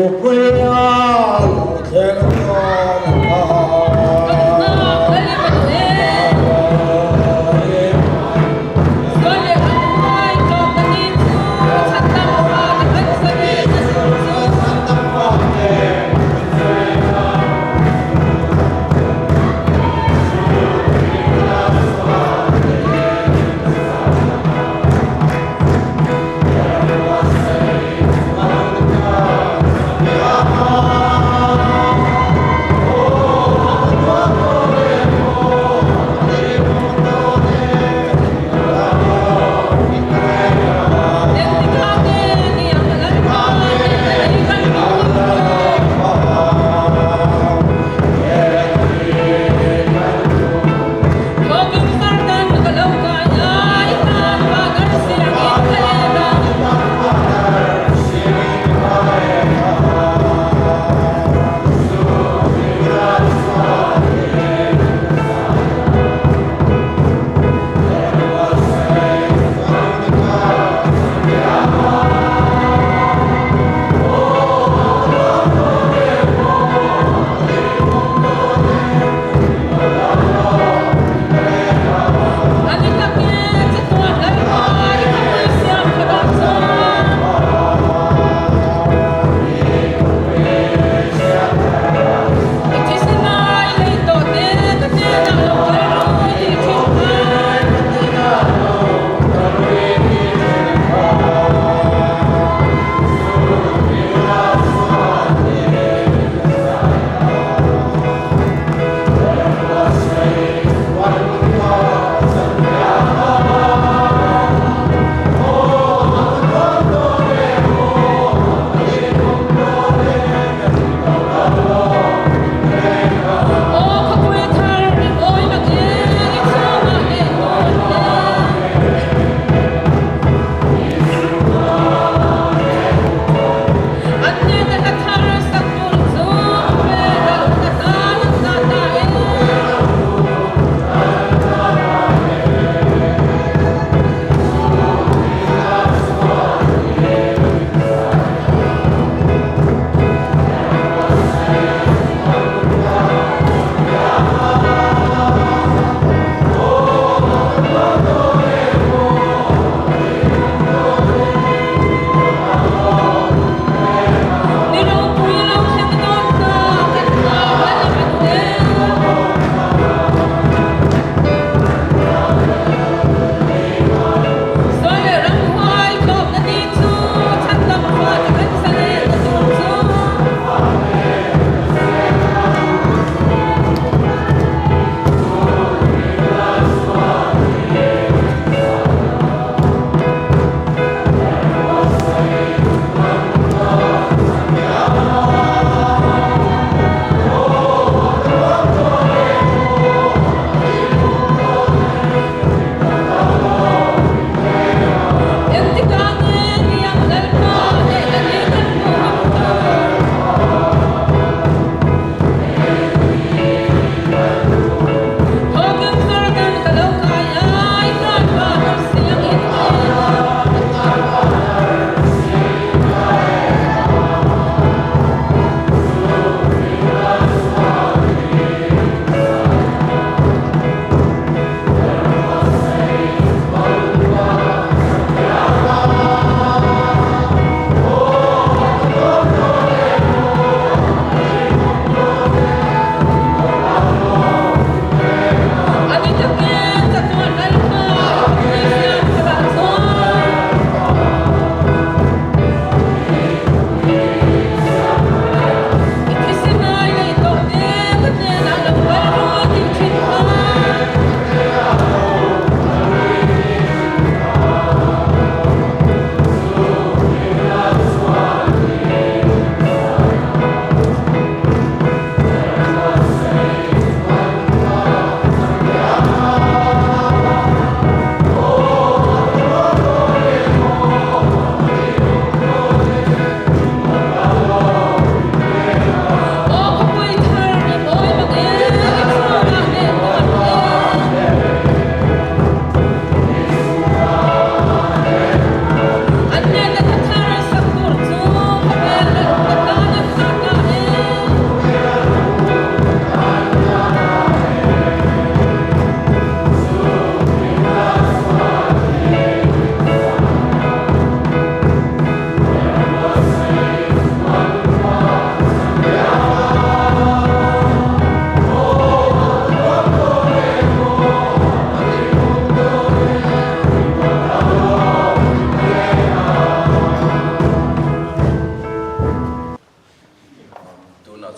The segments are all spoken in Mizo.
Ropui a lo thleng dawn ta.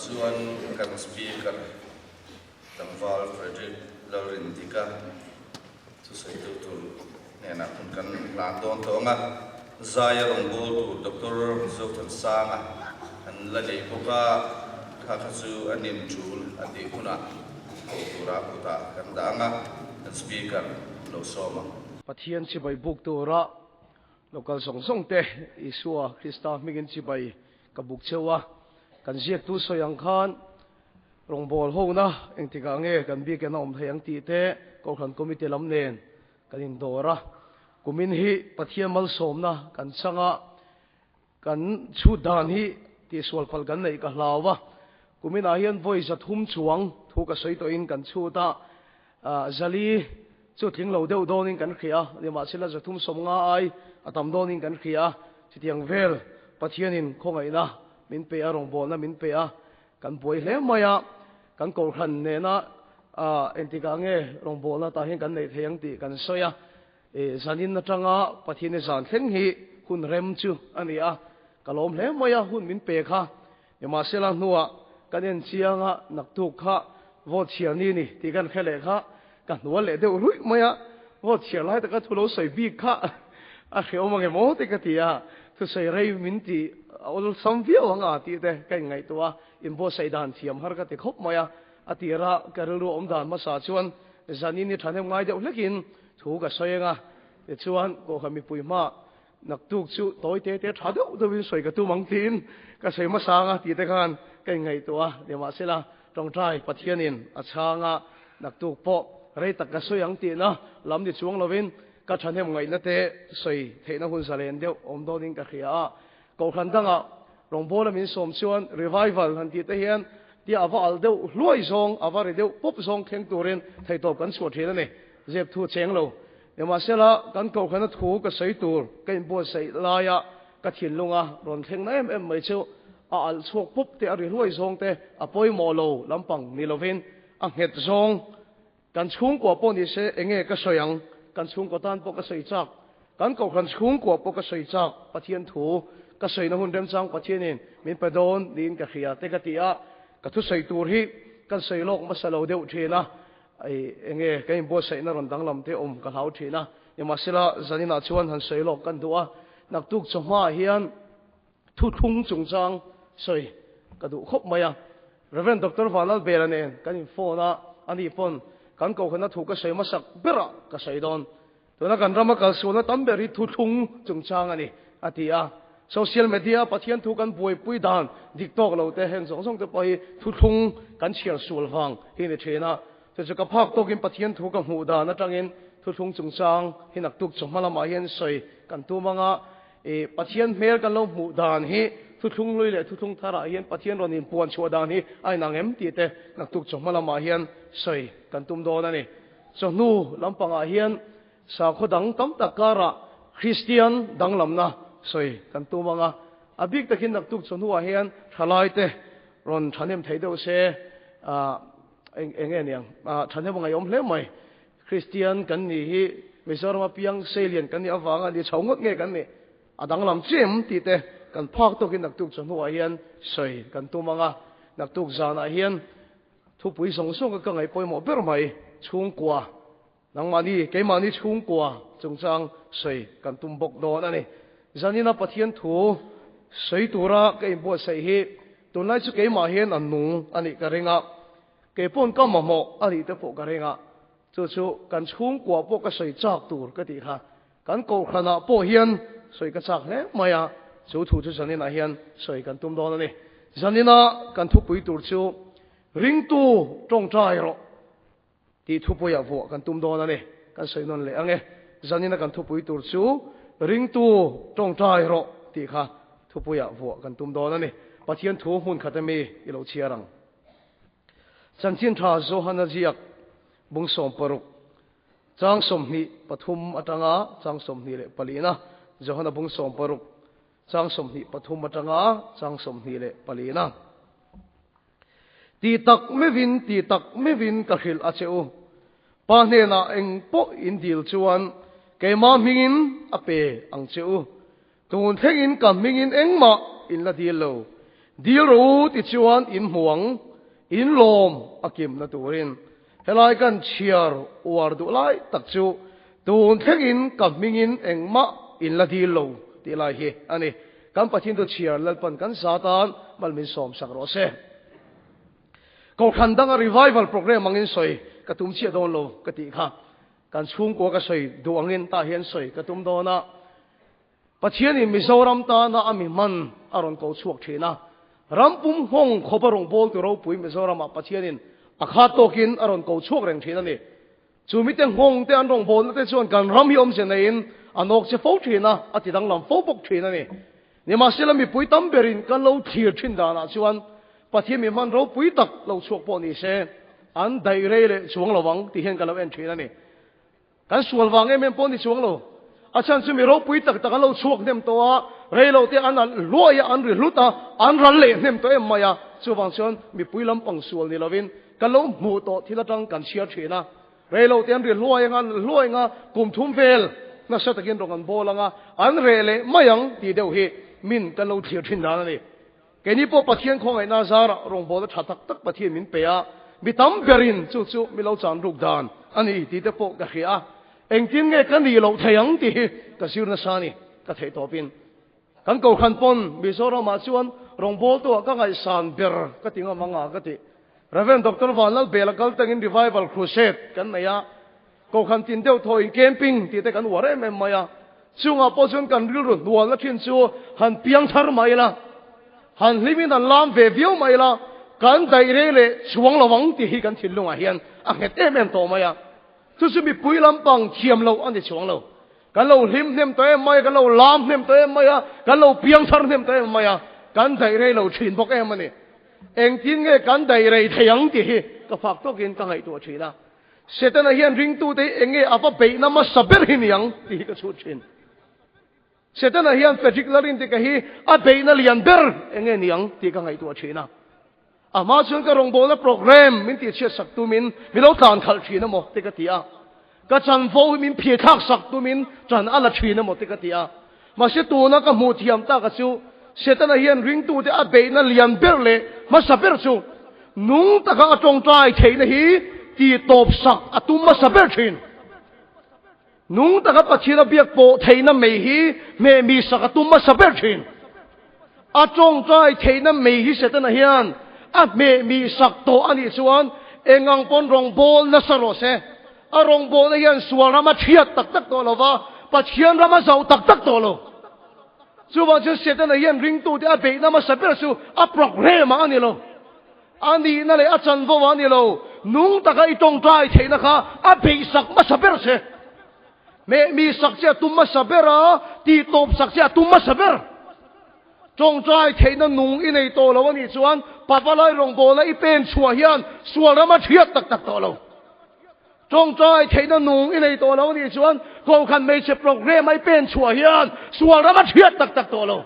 chuan kan Speaker tlangval Frederick Lalrindika thusawitu tur hnenah hun kan hlan dawn tawh ang a, Zaia rawngbâwl tur Doctor Zothansanga an la nei bawk a, kha kha chu an inṭul a tih hunah koh tura kutah kan dah ang a, kan Speaker lo sawm ang. Pathian chibai buk tura Local zawng zawng te Isua Krista hmingin chibai ka buk cheu a, kan ziaktu sawi ang khan rawngbâwl hona engtikah nge kan biakin a awm thei ang tih te Kohhran Committee lam nen kan indawr a. Kumin hi Pathian malsawmna kan chang a, kan chhut dan hi tihsual palh kan neih ka hlau a. Kuminah hian vawi 300 chuang thu ka sawi tawhin kan chhut a, Zali chu tling lo deuh dawnin kan hria a, nimahsela 350 ai a tam dawnin kan hria a, chutiang vel Pathianin khawngaihna min pe a, rawngbawlna min pe a, kan buai hle mai a, kan kohhran nena engtikah nge rawngbawlna tah hian kan neih thei ang tih kan sawi a, zanin atanga Pathiani zan thleng hi hun rem chu a ni a, ka lawm hle mai a, hun min pe kha. Nimahsela hnuah kan en chiang a, naktuk kha vote chhiar ni ni tih kan hre leh kha ka hnual leh deuh ruih mai a, vote chhiar lai taka thu lo sawi bik kha a hrehawm ang em aw te ka ti a, thusawi rei min ti awlsam viau ang a tih te ka inngaihtuah a, inbuatsaih dan thiam har ka ti khawp mai a, a tirah ka rilru awm dan hmasa chuan zanin i thahnem ngai deuh hlekin thu ka sawi ang a, tichuan Kohhran mipui hmaah Naktuk chu tawi te te tha deuh deuhin sawi ka tum ang tiin ka sawi hmasa ang a tih te khan ka inngaihtuah a, nimahsela tawngtai Pathianin a chhang a, naktuk pawh rei tak ka sawi ang tihna lam ni chuang lovin ka thahnem ngaihna te sawi theihna hun zalen deuh awm dawnin ka hria a. Kohhran dangah rawngbawla min sawm chuan revival han tih te hian tia a va alh deuh hluai zawng, a va ri deuh pawp zawng thleng turin theihtawp kan chhuah thin a ni. Zep thu cheng lo. Nimahsela, kan kohhrana thu ka sawi tur ka inbuatsaih laia ka thinlunga rawn thleng na em em mai chu a alh chhuak pup te, a ri hluai zawng te, a pawimawh lo lampang ni lovin a nghet zawng. Kan chhungkua pawh ni se enge ka sawi ang? Kan chhungkua tan pawh ka sawi chak. Kan kohhran chhungkua pawh ka sawi chak. Pathian thu ka sawina hun remchang Pathianin min pe dawn niin ka hria te ka ti a, ka thusawi tur hi kan sawi lawk hmasa lo deuh thin a. Ei, enge ka inbuatsaihna rawn danglam te awm ka hlau thin a, nimahsela zaninah chuan han sawi lawk kan duh a, naktuk chawhmaah hian thuthlung chungchang sawi ka duh khawp mai a. Rev. Doctor Vanlalbela nen kan in phone a, ani pawn kan kohhranna thu ka sawi hmasak berah ka sawi dawn. Tuna kan rama kalsualna tam ber hi thuthlung chungchang a ni, a ti a. Social media a Pathian thu kan buaipui dan dik tawk lo te heng zawng zawng te pawh hi thuthlung kan chhiar sual vang hi ni thin a. Chu chu ka phak tawkin Pathian thu ka hmuh dan atangin thuthlung chungchang hi naktuk chawhma lamah hian sawi kan tum ang a. I Pathian hmel kan lo hmuh dan hi thuthlung hlui leh thuthlung tharah hian Pathian rawn inpuan chhuah dan hi a inang em tih te naktuk chawhma lamah hian sawi kan tum dawn a ni. Chawhnu lampangah hian sakhaw dang tam tak karah Kristian danglamna sawi kan tum ang a, a bik takin naktuk chawhnuah hian thalaite rawn thahnem thei deuh se, eng eng nge niang, thahnem a ngaihawm hle mai. Kristian kan nih hi Mizoram apiang seilian kan nih avanga ni chho ngawt nge kan nih? A danglam chiah em tih te kan phak tawkin naktuk chawhnuah hian sawi kan tum ang a, naktuk zanah hian Thupui zawng zawng ka ngaih pawimawh ber mai, chhungkua, nangmahni, keimahni chhungkua chungchang sawi kan tum bawk dawn a ni. Zanina Pathian thu sawi tura ka inbuatsaih hi tunlai chu keimah hian a nung a nih ka ring a, kei pawn ka mamawh a nih te pawh ka ring a, chu chu kan chhungkua pawh ka sawi chak tur ka tih kha Kan kohhranah pawh hian sawi ka chak hle mai a, chu thu chu zaninah hian sawi kan tum dawn a ni. Zanina kan thupui tur chu Ringtu tawngtai rawh tih thupuiah vuah kan tum dawn a ni. Kan sawi nawn leh ang e. Zanina kan thupui tur chu Ringtu tawngtai rawh tih kha thupuiah vuah kan tum dawn a ni. Pathian thu hmun khat ami i lo chhiar ang. Chanchin tha Johana ziak bung 16 Chang 23 atanga chang 24 na, Johana bung 16 chang 23 atanga chang 24 na. Ti tak meuhin, ti tak meuhin ka hrilh a che u. Pa hnenah eng pawh in dil chuan keimah hmingin a pe ang che u. Tun thlengin ka hmingin engmah in la dil lo. Dil rawh u tichuan in hmu ang, in lawm a kimna turin. Helai kan chhiar uar duh lai tak chu tun thlengin ka hmingin engmah in la dil lo tih lai hi a ni. Kan Pathian tu chhiar Lalpan kan sa tan mal min sawm sak rawh se. Kohhran danga revival program angin sawi ka tum chiah dawn lo ka tih kha kan chhungkua ka sawi duh angin tah hian sawi ka tum dawn a. Pathianin Mizoram tana a mi hman a rawn ko chhuak thin a, ram pum nghawng khawpa rawngbawltu ropui Mizoramah Pathianin a khat tawkin a rawn ko chhuak reng thin a ni. Chu mite nghawng te an rawngbawlna te chuan kan ram hi awmze neiin a nawk che fo thin a, a ti danglam fo bawk thin a ni. Nimahsela mipui tam berin kan lo thlir thin danah chuan Pathian mi hman ropui tak lo chhuak pawh ni se an daih rei leh chuang lo ang tih hian kan lo en thin a ni. Kan sual vang em em pawh ni chuang lo. A chhan chu mi ropui tak tak an lo chhuak hnem tawh a, rei lo te an alh hluai a, an ri hlut a, an ral leh hnem tawh em mai a. Chuvang chuan mipui lampang sual ni lovin kan lo hmuh tawh thil atang kan chhiar thin a. Rei lo te an ri hluai anga, an alh hluai anga, kum thum vel nasa takin rawn an bawl anga, an reh leh mai ang tih deuh hi min kan lo thlir thin dan a ni. Keini pawh Pathian khawngaihna zarah rawngbawlna tha tak tak Pathian min pe a, mi tam berin chu chu mi lo chan ruk dan a ni tih te pawh ka hria a, engtin nge ka nih loh thei ang tih hi ka zir nasa a ni, ka theih tawpin. Kan Kohhran pawn Mizoramah chuan rawngbawltuah ka ngaihsan ber ka ti ngam anga ka ti. Rev. Doctor Vanlalbela kal tangin Revival Crusade kan nei a, Kohhran tin deuh thaw in camping tih te kan uar em em mai a, chungah pawh chuan kan rilru hnualna thin chu han piang thar mai ila, han hlimin han lam ve viau mai ila, kan daih rei leh chuang lo ang tih hi kan thinlungah hian a nghet em em tawh mai a. Chu chu mipui lampang thiam loh a ni chuang lo. Kan lo hlim hnem tawh em mai a, kan lo lam hnem tawh em mai a, kan lo piang thar hnem tawh em mai a, kan daih rei lo thin bawk em a ni. Engtin nge kan daih rei thei ang tih hi ka fak tawkin ka ngaihtuah thin a. Setana hian ringtute hi enge a va beihna hmasa ber hi niang tih hi ka chhut thin. Setana hian Frederick Larintika hi a beihna lian ber enge niang tih ka ngaihtuah thin a. A hma chuan ka rawngbawlna program min tihchhiat sak tumin min lo tlan khalh thin emaw te ka ti a. Ka chanvo hi min phir thlak sak tumin ṭan a la thin emaw te ka ti a. Mahse tuna ka hmuh thiam tak a chu Setana hian ringtute a beihna lian ber leh hmasa ber chu nung taka a tawngtai theihna hi ti tawp sak a tum hmasa ber thin. Nung taka Pathian a biak pawh theihna mei hi hmehmi sak a tum hmasa ber thin. A tawngtai theihna mei hi Setana hian a hmehmi sak tawh a nih chuan engang pawn rawngbâwl nasa rawh se. A rawngbawlna hian sual ram a thiat tak tak tawh lo va, Pathian ram a zauh tak tak tawh lo. Chuvang chuan Setana hian ringtute a beihna hmasa ber chu a programme ah a ni lo. A nihna leh a chanvo ah a ni lo. Nung taka i tawngtai theihna kha a beihsak hmasa ber che. Mehmi sak che a tum hmasa ber a, tihtawp sak che a tum hmasa ber. Tawngtai theihna nung i nei tawh lo a nih chuan Pavalai rawngbawlna i pen chhuah hian sual ram a thiat tak tak tawh lo. Tawngtai theihna nung i nei tawh lo a nih chuan Kohhran hmeichhe program a i pen chhuah hian sual ram a thiat tak tak tawh lo.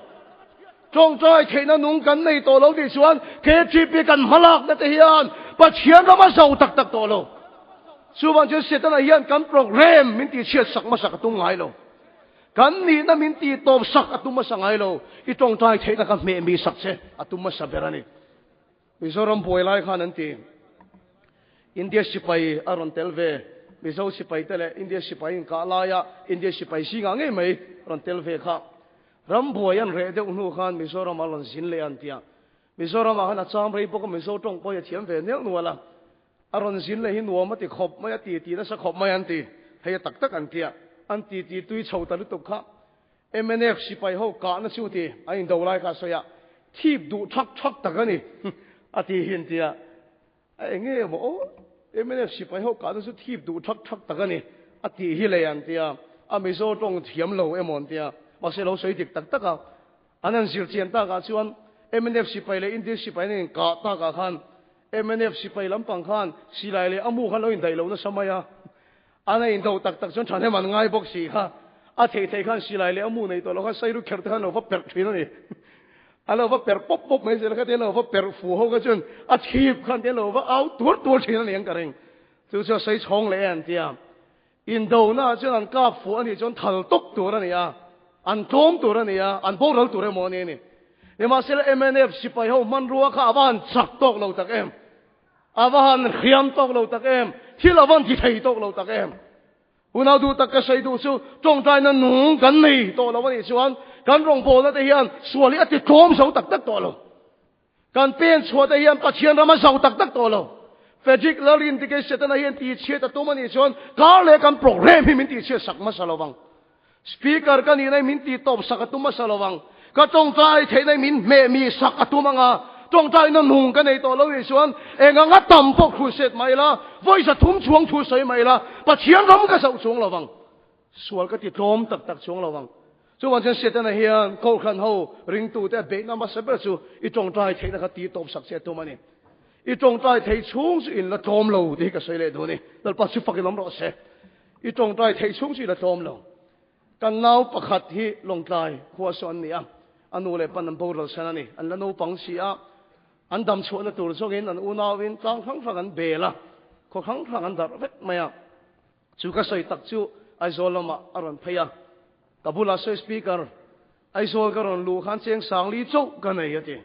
Tawngtai theihna nung kan nei tawh lo nih chuan KTP kan hmalakna te hian Pathian ram a zo tak tak tawh lo. Chuvang chuan Setana hian kan program min tihchhiat sak hmasa ka tum ngai lo. Kan nihna min tih tawp sak a tum hmasa ngai lo, i tawngtai theihna ka hmeh mi sak che a tum hmasa ber a ni. Mizoram buai lai khan an ti, India sipai a rawn tel ve, Mizo sipai te leh India sipai inkah laia India sipai zingah ngei mai rawn tel ve kha. Ram buai an reh deuh hnu khan Mizoram a rawn zin leh an ti a. Mizoramah khan a cham rei bawk a, Mizo tawng pawh hi a thiam ve neuh nual a. A rawn zin leh hi nuam a ti khawp mai, a ti ti nasa khawp mai an ti. Hei a tak tak an tia, an ti ti tui chho ta lutuk kha. Mnf sipai ho kahna chu ti an indo lai kha a sawi a, thip duh thak thak tak a ni a ti hi an tia. A eng nge maw aw, mnf sipai ho kahna chu thip duh thak thak tak a ni a tih hi le an tia. A Mizo tawng thiam lo emaw an tia, mahse lo sawi dik tak tak a. An han zir chian takah chuan mnf sipai leh Indian sipai an inkah takah khan mnf sipai lampang khan silai leh a mu khan lo indaih lo nasa mai a, an a indo tak tak chuan thahnem an ngai bawk si kha, a theih theih khan silai leh a mu nei tawh lo khan sairu kher te khan lo va perh thin a ni. A lo va perh pawp pawp mai zel kha te lo va perh fu ho kha chuan a chhip khan te lo va au tuar tuar thin a ni ang ka ring. Chu chu a sawi chhawng leh e an ti a. Indona chuan an kap fuh a nih chuan thal tawp tur a ni a, an tlawm tur a ni a, an boral tur emaw a ni a ni. Nimahsela mnf sipai ho hmanrua kha a va han chak tawk lo tak em? A va han hriam tawk lo tak em? Thil a va han ti thei tawk lo tak em? Unau duh tak ka sawi duh chu tawngtaina nung kan nei tawh lo a nih chuan kan rawngbawlna te hian sual hi a ti tlawm zo tak tak tawh lo. Kan pen chhuah te hian Pathian ram a zo tak tak tawh lo. Frederick Lalrin tike Setana hian tihchhiat a tum a nih chuan kar leh kan program hi min tihchhiat sak hmasa lo vang. Speaker ka nihna hi min tihtawp sak a tum hmasa lo vang. Ka tawngtai theihna hi min hmeh mi sak a tum anga tawngtaina nung ka nei tawh lo nih chuan eng anga tam pawh crusade mah ila, vawi 300 chuang thu sawi mah ila Pathian ram ka zoh chuang lo vang. Sual ka ti tlawm tak tak chuang lo vang. Chuvang chuan Setana hian Kohhran ho ringtute a beihna hmasa ber chu i tawngtai theihna kha tihtawp sak che a tum a ni. I tawngtai theih chhung chu in la tlawm lo tih hi ka sawi leh duh a ni. Lalpa chu fakin awm rawh se. I tawngtai theih chhung chu i la tlawm lo. Kan nau pakhat hi Lawngtlai khua saw an ni a, a nu leh pan an boral san a ni. An la naupang si a, an dam chhuahna tur zawngin an unauin tlang hrang hrang an bel a, khaw hrang hrang an darh vek mai a. Chu ka sawi tak chu Aizawl lamah a rawn phei a, ka bulah sawi Speaker, Aizawl ka rawn luh khan cheng sangli chauh ka nei a ti.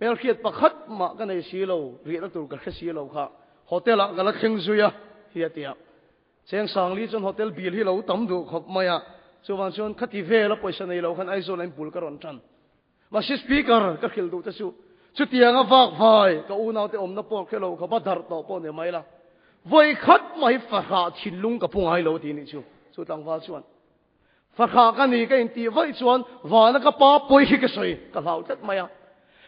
Hmelhriat pakhat mah ka nei si lo, riahna tur ka hre si lo kha hotel ah ka la thleng zui a hi a ti a. Cheng sangli chuan hotel bill hi lo tam duh khawp mai a, chuvang chuan khati vel a pawisa nei lo khan Aizawl ah in bul ka rawn tan. Mahse speaker ka hrilh duh te chu chutianga vak vai ka unaute awmna pawh hre lo khawp a darh tawh pawh ni mai la. Vawi khat mah hi fahrah thinlung ka pu ngai lo tih nih chu, chu tlangval chuan. Fahrah ka ni ka intih vaih chuan vana ka pa pawi hi ka sawi ka hlau tlat mai a.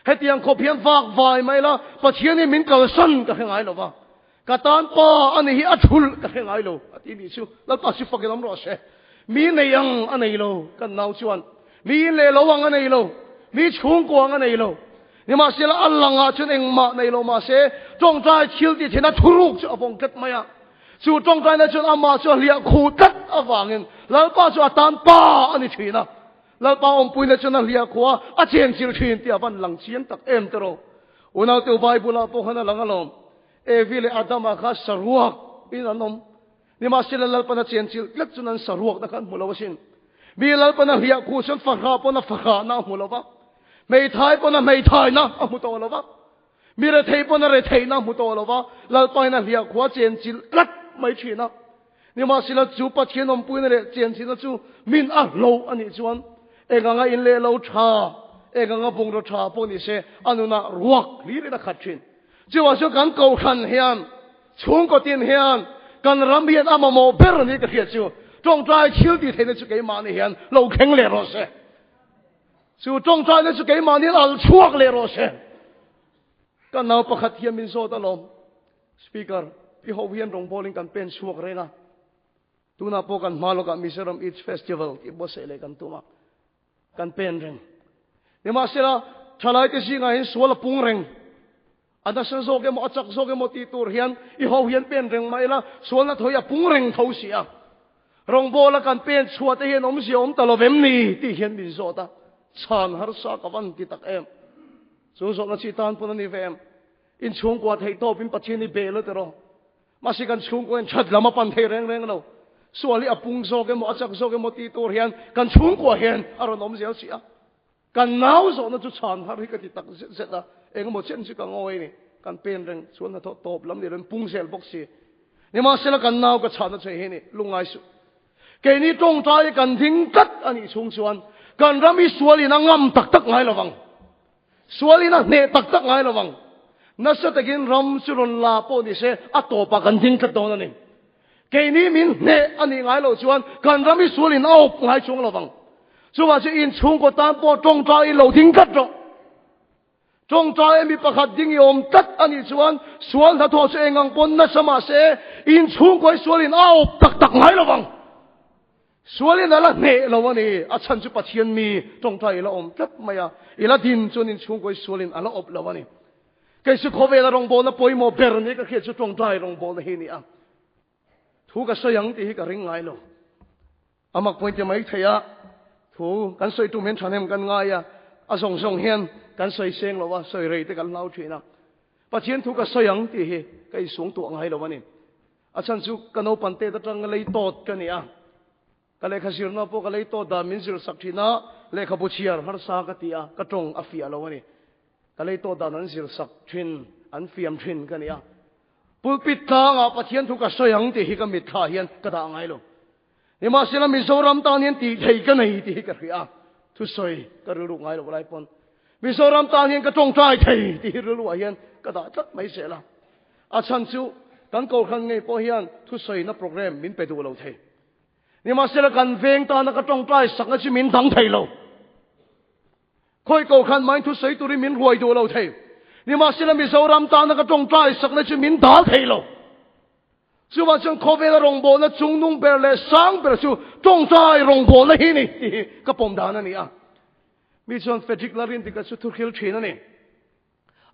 Hetiang khawp hian vak vai mai la Pathian hi min kalsan ka hre ngai lo va. Ka tan pa a ni hi a thulh ka hre ngai lo a ti nih chu. Lalpa chu fakin awm rawh se. Mi nei ang a nei lo kan nau chuan. Mi in leh lo ang a nei lo. Mi chhungkua ang a nei lo. Nimahsela a langah chuan engmah nei lo mahse tawngtai thil tih theihna thuruk chu a vawng tlat mai a. Chu tawngtaina chuan amah chu a hliah khuh tlat avangin Lalpa chu a tan pa a ni thin a. Lalpa awmpuina chuan a hliah khuh a, a chenchilh thin tih a van lang chiang tak em te rawh. Unaute Bible ah pawh khan a lang alawm. Evi leh Adama kha saruak in an awm. Nimahsela Lalpan a chenchilh tlat chuan an saruakna kha an hmu lo asin. Mi Lalpan a hliah khuh chuan fahrah pawn a fahrahna a hmu lo va. Hmeithai pawn a hmeithaina a hmu tawh lo va. Mi rethei pawn a retheihna a hmu tawh lo va, Lalpain a hliah khua chenchilh tlat mai thin a. Nimahsela chu Pathian awmpuina leh chenchilhna chu min a hlo a nih chuan eng anga in leh lo tha, eng anga bungraw tha pawh ni se a nunah ruak hlirin a khat thin. Chuvang chuan kan kohhran hian, chhungkaw tin hian, kan ram hian a mamawh ber a ni ka hriat chu tawngtai thil tih theihna chu keimahni hian lo thleng leh rawh se. Chu tawngtaina chu keimahni al chhuak leh rawh se. Ka nau pakhat hian min zawt alawm. Speaker, i ho hian rawngbawlin kan pen chhuak reng a. Tunah pawh kan hma lawkah Mizoram Eats Festival tih buatsaih leh kan tum a. Kan pen reng. Nimahsela, thalaite zingah hian sual a pung reng. A nasa zawk emaw, a chak zawk emaw tih tur hian i ho hian pen reng mah ila, sualna thaw hi a pung reng tho si a. Rawngbawla kan pen chhuah te hian awmzia awm ta lo vem ni tih hian min zawt a, chhan harsa ka van ti tak em. Chu zawhna chi tan pawn a ni ve em. In chhungkua theih tawpin Pathian hi bel a ti rawh. Mahse kan chhungkua in that lam a pan thei reng reng lo. Sual hi a pung zawk emaw, a chak zawk emaw tih tur hian kan chhungkua hian a rawn awm zel si a. Kan nau zawhna chu chhan har hi ka ti tak zet zet a, engemaw chen chu ka ngawi a ni. Kan pen reng chuan hnathawh tawp lam ni lo in pung zel bawk si. Nimahsela kan nau ka chhahna che hi ni, lungngai suh. Keini tawngtai hi kan ding tlat a nih chhung chuan kan ram hi sualin a ngam tak tak ngai lovang. Sualin a hneh tak tak ngai lovang. Nasa takin ram chu rawn la pawh ni se a tawpah kan ding tlat dawn a ni. Keini min hneh a nih ngai loh chuan kan ram hi sualin a awp ngai chuang lovang. Chuvah chu in chhungkaw tan pawh tawngtai in lo ding tlat rawh. Tawngtai a mi pakhat ding i awm tlat a nih chuan sual hnathawh chu eng ang pawn nasa mah se in chhungkaw hi sualin a awp tak tak ngai lovang. Sualin a la hneh lo a ni. A chhan chu Pathian mi tawngtai i la awm tlat mai a, i la din chuan in chhungkaw hi sualin a la awp lo a ni. Kei chu khawvela rawngbawlna pawimawh ber ni ka hriat chu tawngtai rawngbawlna hi ni a. Thu ka sawi ang tih hi ka ring ngai lo. A mak pawhin ti mai thei a, thu kan sawi tum hian thahnem kan ngai a, a zawng zawng hian kan sawi seng lo a, sawi rei te kan hlau thin a. Pathian thu ka sawi ang tih hi ka insung tuah ngai lo a ni. A chhan chu ka naupan tet atang lei tawt ka ni a. Ka lehkha zirna pawh ka lei tawt dan min zir sak thin a. Lehkhabu chhiar harsa ka ti a, ka tawng a fiah lo a ni. Ka lei tawh dan an zir sak thin, an fiam thin ka ni a. Pulpit tlangah Pathian thu ka sawi ang tih hi ka mitthla hian ka dah ngai lo. Nimahsela Mizoram tan hian tih thei ka nei tih hi ka hria a, thusawi ka rilru ngai loh lai pawn Mizoram tan hian ka tawngtai thei tih hi rilruah hian ka dah tlat mai zel a. A chhan chu kan Kohhran ngei pawh hian thusawina program min pe duh lo thei. Nimahsela kan veng tana ka tawngtai sakna chu min dang thei lo. Khawi Kohhran main thusawi turin min ruai duh lo thei. Nimahsela Mizoram tana ka tawngtai sakna chu min dal thei lo. Chuvang chuan khawvela rawngbawlna chungnung ber leh sang ber chu tawngtai rawngbawlna hi ni tih hi ka pawm dan a ni a. Mi chuan Frederick Larin tika chu thuhril thin a ni.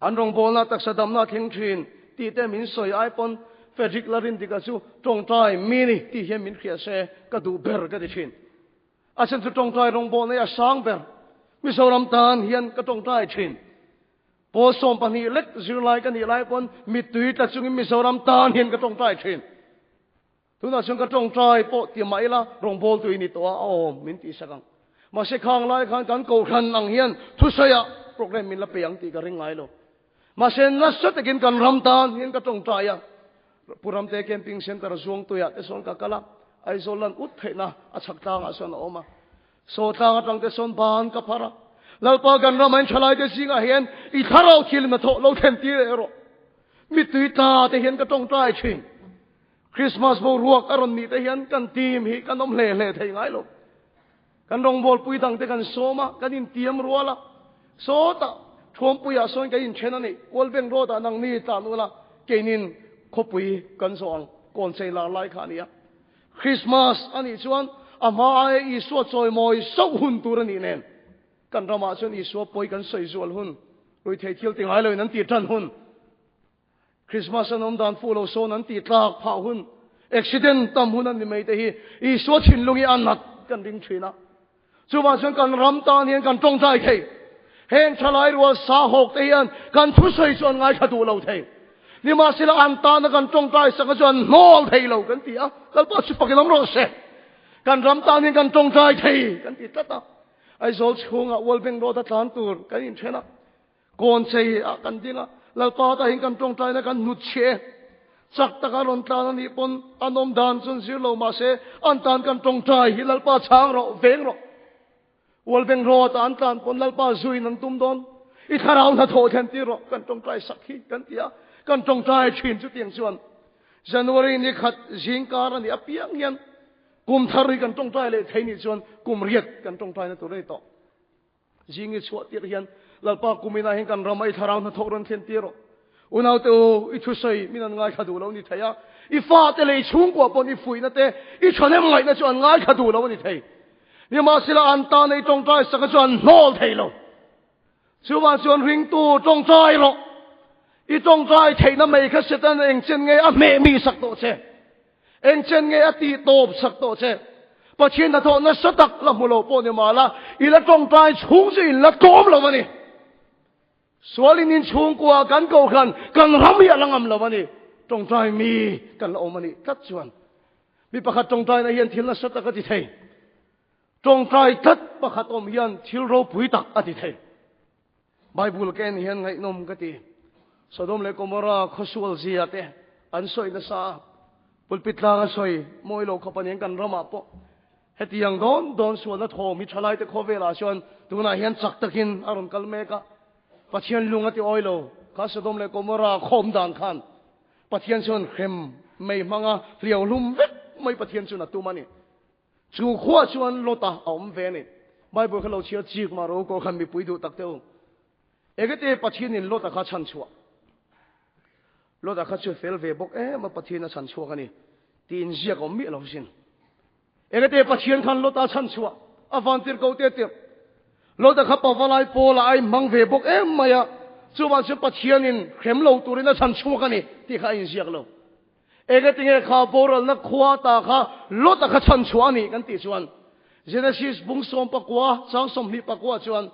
An rawngbawlna taksa damna a thleng thin tih te min sawi ai pawn Frederick Larin tika chu tawngtai mi ni tih hian min hria se ka duh ber ka ti thin. A chhan chu tawngtai rawngbawlna hi a sang ber. Mizoram tan hian ka tawngtai thin. Pawl 12 lek zirlai ka nih lai pawn mittui tla chungin Mizoram tan hian ka tawngtai thin. Tunah chuan ka tawngtai pawh ti mah ila rawngbawltu i ni tawh a, awm min tih sak ang. Mahse khang lai khan kan kohhran ang hian thusawiah program min la pe ang tih ka ring ngai lo. Mahse nasa takin kan ram tan hian ka tawngtai a. Pu Ramte Camping Centre Zuangtuiah te sawn ka kal a, Aizawl lan ut theihna a chhak tlangah sawn a awm a. Saw tlang atang te sawn ban ka phar a, Lalpa kan ram ain thalai te zingah hian i thlarau thil na thawh lo thlen tir erawh. Mittui tla te hian ka tawngtai thin. Christmas boruak a rawn nih te hian kan team hi kan awm hle hle thei ngai lo. Kan rawngbawlpui dang te kan sawm a, kan intiam rual a. Sawtah Thuampuiah sawn kan inthen a ni. World Bank Road ah nang ni tlan ula, keinin khawpui kan zawh ang. Kawnchei lar lai kha a ni a. Christmas a nih chuan a hma aia Isua chawimawi sauh hun tur a nih nen, kan ramah chuan Isua pawi kan sawi zual hun, ruithei thil ti ngai loin an tih tan hun, Christmas an awm dan fuh lo sawn an tih tlak phah hun, accident tam hun an ni mai te hi Isua thinlung hi a nat kan ring thin a. Chuvang chuan kan ram tan hian kan tawngtai thei. Heng thalai rual sa hawk te hian kan thusawi chu an ngaithla duh lo thei. Nimahsela an tana kan tawngtai saka chu an hnawl thei lo kan ti a, Lalpa chu fakin awm rawh se. Kan ram tan hian kan tawngtai thei kan ti tlat a. Aizawl chhungah World Bank Road a tlan tur kan inthen a. Kawn chei ah kan ding a, Lalpa ta hian kan tawngtaina kan hnut chhe e. Chak taka rawn tlan a nih pawn an awm dan chuan zir lo mahse an tan kan tawngtai hi Lalpa chhang rawh, veng rawh. Ualbeng rawt ah an tlan pawn Lalpa zuin an tum dawn. I thlarau hnathawh thlen tir rawh, kan tawngtai sak hi kan ti a, kan tawngtai thin chutiang chuan January ni khat zingkar a nih apiang hian kum thar hi kan tawngtai leh thei nih chuan kum riat kan tawngtaina tur a ni tawh. Zing i chhuah tirh hian Lalpa kuminah hian kan rama i thlarau hnathawk rawn thlen tir rawh. Unaute u, i thusawi min an ngaithla duh lo a ni thei a, i fate leh i chhungkua pawn i fuihna te, i thahnem ngaihna chu an ngaithla duh lo a ni thei. Nimahsela an tana i tawngtai saka chu an hnawl thei lo. Chuvang chuan ringtu tawngtai rawh. I tawngtai theihna mai kha Satan eng chen nge a hmeh mi sak tawh che. Eng chen nge a tih tawp sak tawh che? Pathian hnathawh nasa tak la hmu lo pawh ni mah la, i la tawngtai chhung chu in la tlawm lo a ni. Sualin in chhungkua kan kohhran kan ram hi a la ngam lo a ni. Tawngtai mi kan la awm a nih tlat chuan mi pakhat tawngtaina hian thil nasa tak a ti thei. Tawngtai tlat pakhat awm hian thil ropui tak a ti thei. Bible ka en hian ngaihnawm ka ti. Sodom leh Gomorrah khawsual zia te an sawi nasa a, pulpit tlang a sawi mawi lo khawp a niang kan ramah pawh. Hetiang dawn dawn sualna thawm hi thalaite khawvelah chuan tunah hian chak takin a rawn kal mek a. Pathian lung a ti awi lo kha Sodom leh Gomorrah khawm dan khan Pathian chuan hrem mei hmanga hliau hlum vek mai Pathian chuan a tum a ni. Chu khuah chuan Lota a awm ve a ni. Bible kha lo chhiar chik mah ro kawr khan mipui duh tak teuh. Engati Pathianin Lota kha chhan chhuah? Lota kha chu fel ve bawk em a Pathian a chhan chhuak a ni tiin ziak awm miah lo sin. Engati Pathian khan Lota chhan chhuah? A vantir ko te tirh. Lota kha pavalai pawlah a inhmang ve bawk em mai a, chuvang chuan Pathianin hrem lo turin a chhan chhuak a ni tih kha a inziak lo. Engatinge kha boralna khua ta kha Lota kha chhan chhuah a nih kan tih chuan Genesis bung 19 chang 24 chuan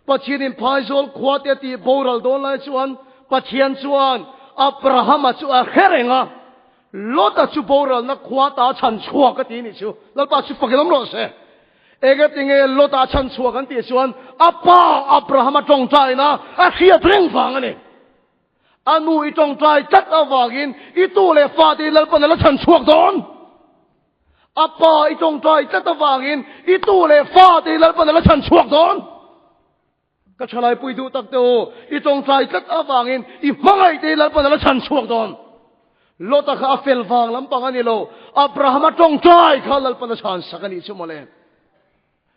Pathianin phaizawl khua te a tih boral dawn lai chuan Pathian chuan Abrahama chu a hre reng a, Lota chu boralna khua ta chhan chhuak a ti nih chu. Lalpa chu fakin awm rawh se. Engatinge Lota chhan chhuak an tih chuan a pa Abrahama tawngtaina a hriat reng vang a ni. A nu i tawngtai tlat avangin i tu leh fate i Lalpan a la chhan chhuak dawn. A pa i tawngtai tlat avangin i tu leh fate i Lalpan a la chhan chhuak dawn. Ka thalai pui duh tak te u, i tawngtai tlat avangin i hmangaih te i Lalpan a la chhan chhuak dawn. Lota kha a fel vang lampang a ni lo, Abrahama tawngtai kha Lalpan a chhan sak a nih chu mawle.